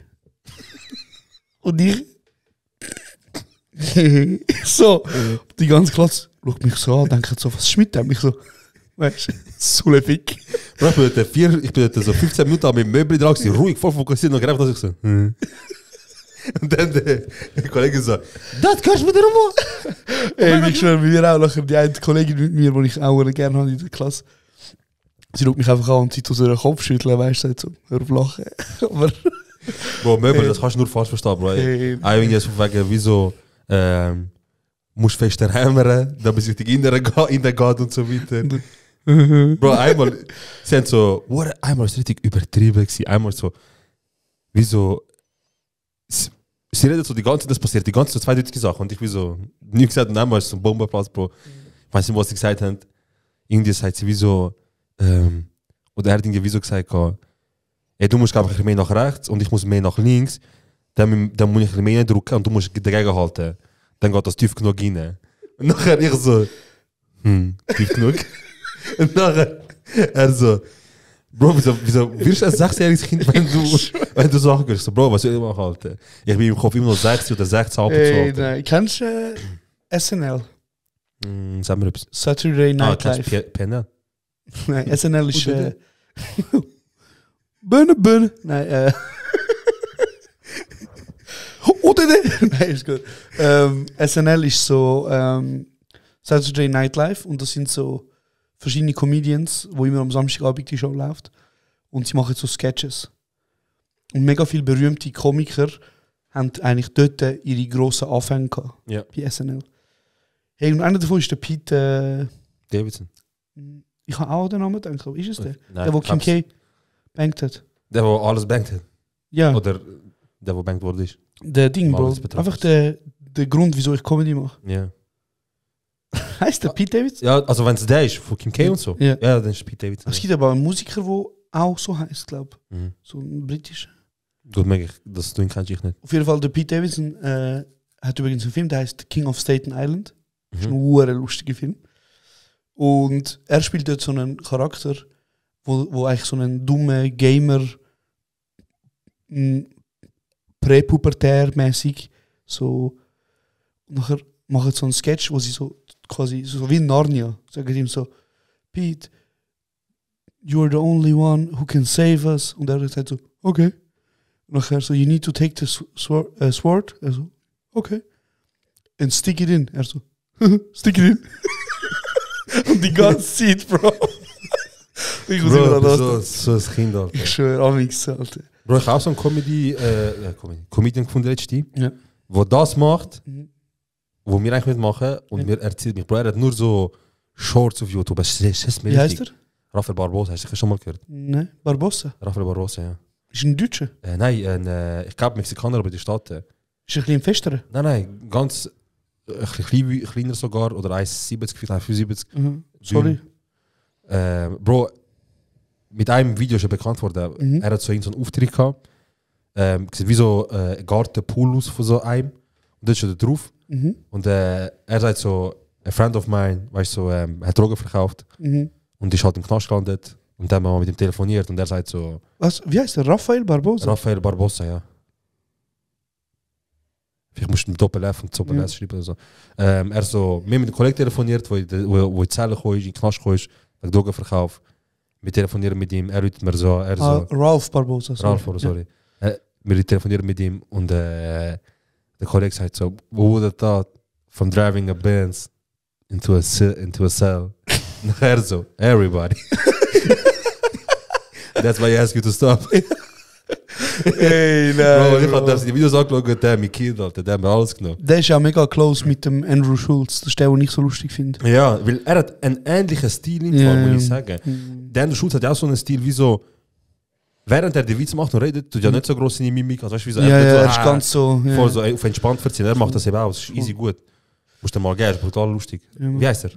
Und ich so, die ganze Klasse schaut mich so an, denkt so, was ist mit dem? Ich so, weißt du, Sous les Figues. Bro, ich bin dort so 15 Minuten an meinem Möbel dran, gewesen, ruhig, voll fokussiert und greift, dass ich so. Und dann der Kollege so, das kannst du wieder machen. Ey, ich schwöre, wir auch nachher die eine Kollegin mit mir, die ich auch gerne habe in der Klasse. Sie schaut mich einfach an und sie tut so ihren Kopf schütteln, weißt du, so, hör auf lachen. Aber Bro, Möbel, das kannst du nur falsch verstehen, Bro. Eigentlich jetzt wegen, wieso musst du fester hämmern, damit es richtig in den geht und so weiter. Bro, einmal, sie haben so, einmal ist es richtig übertrieben gewesen. Einmal so, wieso, sie redet so die ganze Zeit, das passiert, die ganze Zeit zweideutige Sachen. Und ich wie so, nie gesagt, und einmal ist so ein Bombenplatz, Bro. Ich weiß nicht, was sie gesagt haben. Irgendwie sagt sie wie so, oder er hat irgendwie wie so gesagt, ey, du musst glaube ich ein bisschen mehr nach rechts und ich muss mehr nach links, dann muss ich ein bisschen mehr drücken und du musst dagegen halten. Dann geht das tief genug rein. Und nachher ich so, tief genug. Und nachher, er so, Bro, wieso wirst du ein 6-jähriges Kind, wenn du Sachen hörst? So, Bro, was soll ich machen, Alter? Ich bin im Kopf immer noch 60 oder 60 halb Ey, nein, kennst du SNL? Sag mir etwas. Saturday Night kennst Live. du PNL? Nein, SNL ist... Bühne. Nein, Nein, ist gut. SNL ist so Saturday Night Live und das sind so verschiedene Comedians, wo immer am Samstagabend die Show läuft und sie machen so Sketches. Und mega viele berühmte Komiker haben eigentlich dort ihre grossen Anfänge gehabt, Ja. bei SNL. Hey, und einer davon ist der Pete... Davidson. Ich habe auch den Namen gedacht, aber ist es der? Nein, Der, wo Kim K. bankt hat. Der, der alles bankt hat. Ja, Oder der, der bankt worden ist. der Ding, Bro. alles betroffen Einfach der Grund, wieso ich Comedy mache. Ja. Heißt der Pete Davidson? Ja, also wenn es der ist, von Kim K und so. Ja. Ja, dann ist Pete Davidson. Es gibt aber einen Musiker, der auch so heißt, glaube ich. Mhm. So ein britischer. Gut möglich, dass du ihn kennst, ich nicht. Auf jeden Fall, der Pete Davidson hat übrigens einen Film, der heißt King of Staten Island. Das ist ein lustiger Film. Und er spielt dort so einen Charakter, wo eigentlich so einen dummen Gamer, präpubertär-mäßig so. Und nachher machen so einen Sketch, wo sie so quasi so wie in Narnia sagen ihm so: Pete, you're the only one who can save us. Und er sagt so: Okay. Und nachher so: You need to take the sword. Er so: Okay. And stick it in. Er so: Stick it in. Und die ganze Zeit, Bro. Ich muss immer an das. so ein Kind, Alter. Ich schwöre, Amix, Alter. Bro, ich habe auch so einen Comedian gefunden letztens, Ja. der das macht, Mhm. wo wir eigentlich mitmachen und mir erzählt mich. Bro, er hat nur so Shorts auf YouTube. Das ist mir Wie heißt er? Raphael Barbosa, hast du schon mal gehört? Nein, Barbosa. Raphael Barbosa, ja. Ist ein Deutscher. Nein, ich glaube Mexikaner, aber die Staaten. Ist ein bisschen festerer. Nein, ganz ein bisschen kleiner sogar, oder 1,70, 1,75. Mhm. Sorry. Bro, mit einem Video ist er bekannt worden. Mhm. Er hat so einen Auftritt gehabt. Sieht wie so ein Gartenpool aus von so einem. Und dort steht er drauf. Mhm. Und er sagt so, a friend of mine, weißt du, so, hat Drogen verkauft Mhm. und ist halt im Knast gelandet. Und dann haben wir mit ihm telefoniert und er sagt so, Was? Wie heißt der? Raphael Barbosa? Raphael Barbosa, ja. Vielleicht musst du mit Doppel-F und Doppel-S schreiben oder so. Er so, wir haben mit einem Kollegen telefoniert, wo in die Zelle kam, in den Knast kam, wegen Drogenverkauf. Wir telefonieren mit ihm, er ruft mir so, Ralph Barbosa. Ralph, sorry. Wir telefonieren mit ihm und der Kollege sagt so, who would have thought from driving a Benz into a cell? Und er so, everybody. That's why I ask you to stop. Ey, Bro, ich nein. habe die Videos angeschaut, der hat mich gekillt, Alter, der hat mir alles genommen. Der ist ja mega close mit dem Andrew Schulz. Das ist der, den ich so lustig finde. Ja, weil er hat einen ähnlichen Stil im Ja, Fall, muss ja. ich sagen. Der Andrew Schulz hat ja auch so einen Stil wie so, während er die Witze macht und redet, tut ja nicht so groß in die Mimik, also weißt du, wie so, Ja, er tut ja, so, er ist ganz so. Ja. voll so auf entspannt verziehen. Er macht das eben auch, es ist easy gut. Musst du mal geben, ist brutal lustig. Ja. Wie heißt er?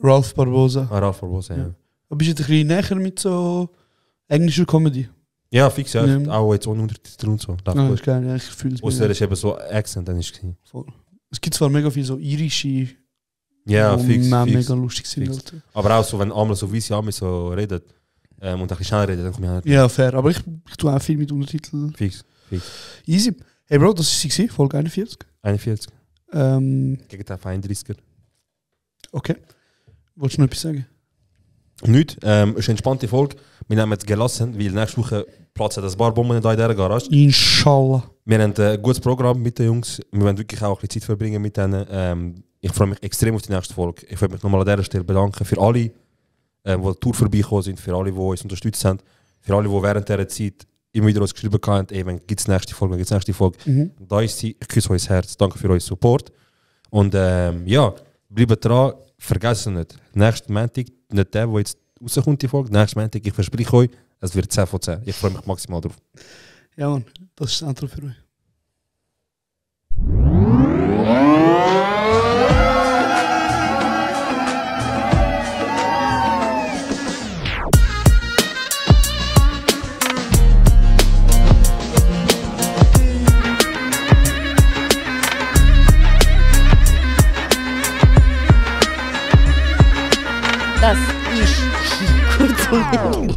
Ralph Barbosa. Ralph Barbosa, ja. Aber bist du ein bisschen näher mit so englischer Comedy? Ja, fix, ja. Ja. Auch jetzt ohne Untertitel und so. Läuft Ah, gut. ist geil, ja, ich fühle es. Außer er ist eben so Accent, dann ist es gewesen. Voll. Es gibt zwar mega viele so irische, Ja, wo fix, mega lustig sind. Fix. Alter. Aber auch so, wenn einmal so weisse Amis so redet und ein bisschen schnell redet, dann komme ich auch nicht. Ja, fair. Aber ich tue auch viel mit Untertiteln. Fix. Easy. Hey Bro, das war sie, Folge 41. 41. Ähm, Gegen den 31er. okay. Wolltest du noch etwas sagen? Nicht. Es ist eine entspannte Folge. Wir haben jetzt gelassen, weil nächste Woche platzen das Barbomben da in dieser Garage. Inshallah. Wir haben ein gutes Programm mit den Jungs. Wir wollen wirklich auch ein bisschen Zeit verbringen mit denen. Ich freue mich extrem auf die nächste Folge. Ich möchte mich nochmal an dieser Stelle bedanken für alle, die die Tour vorbeigekommen sind, für alle, die uns unterstützt haben, für alle, die während dieser Zeit immer wieder uns geschrieben haben, ey, wenn gibt es nächste Folge, wenn gibt es nächste Folge. Da ist sie. Ich küsse euch das Herz. Danke für euren Support. Und ja, bleibt dran. Vergessen nicht. Nächsten Montag, nicht der jetzt rauskommt, die Folge. Nächsten Montag, ich verspreche euch, es wird 10 von 10. Ich freue mich maximal drauf. Ja, Mann, das ist das Intro für euch. Morgen.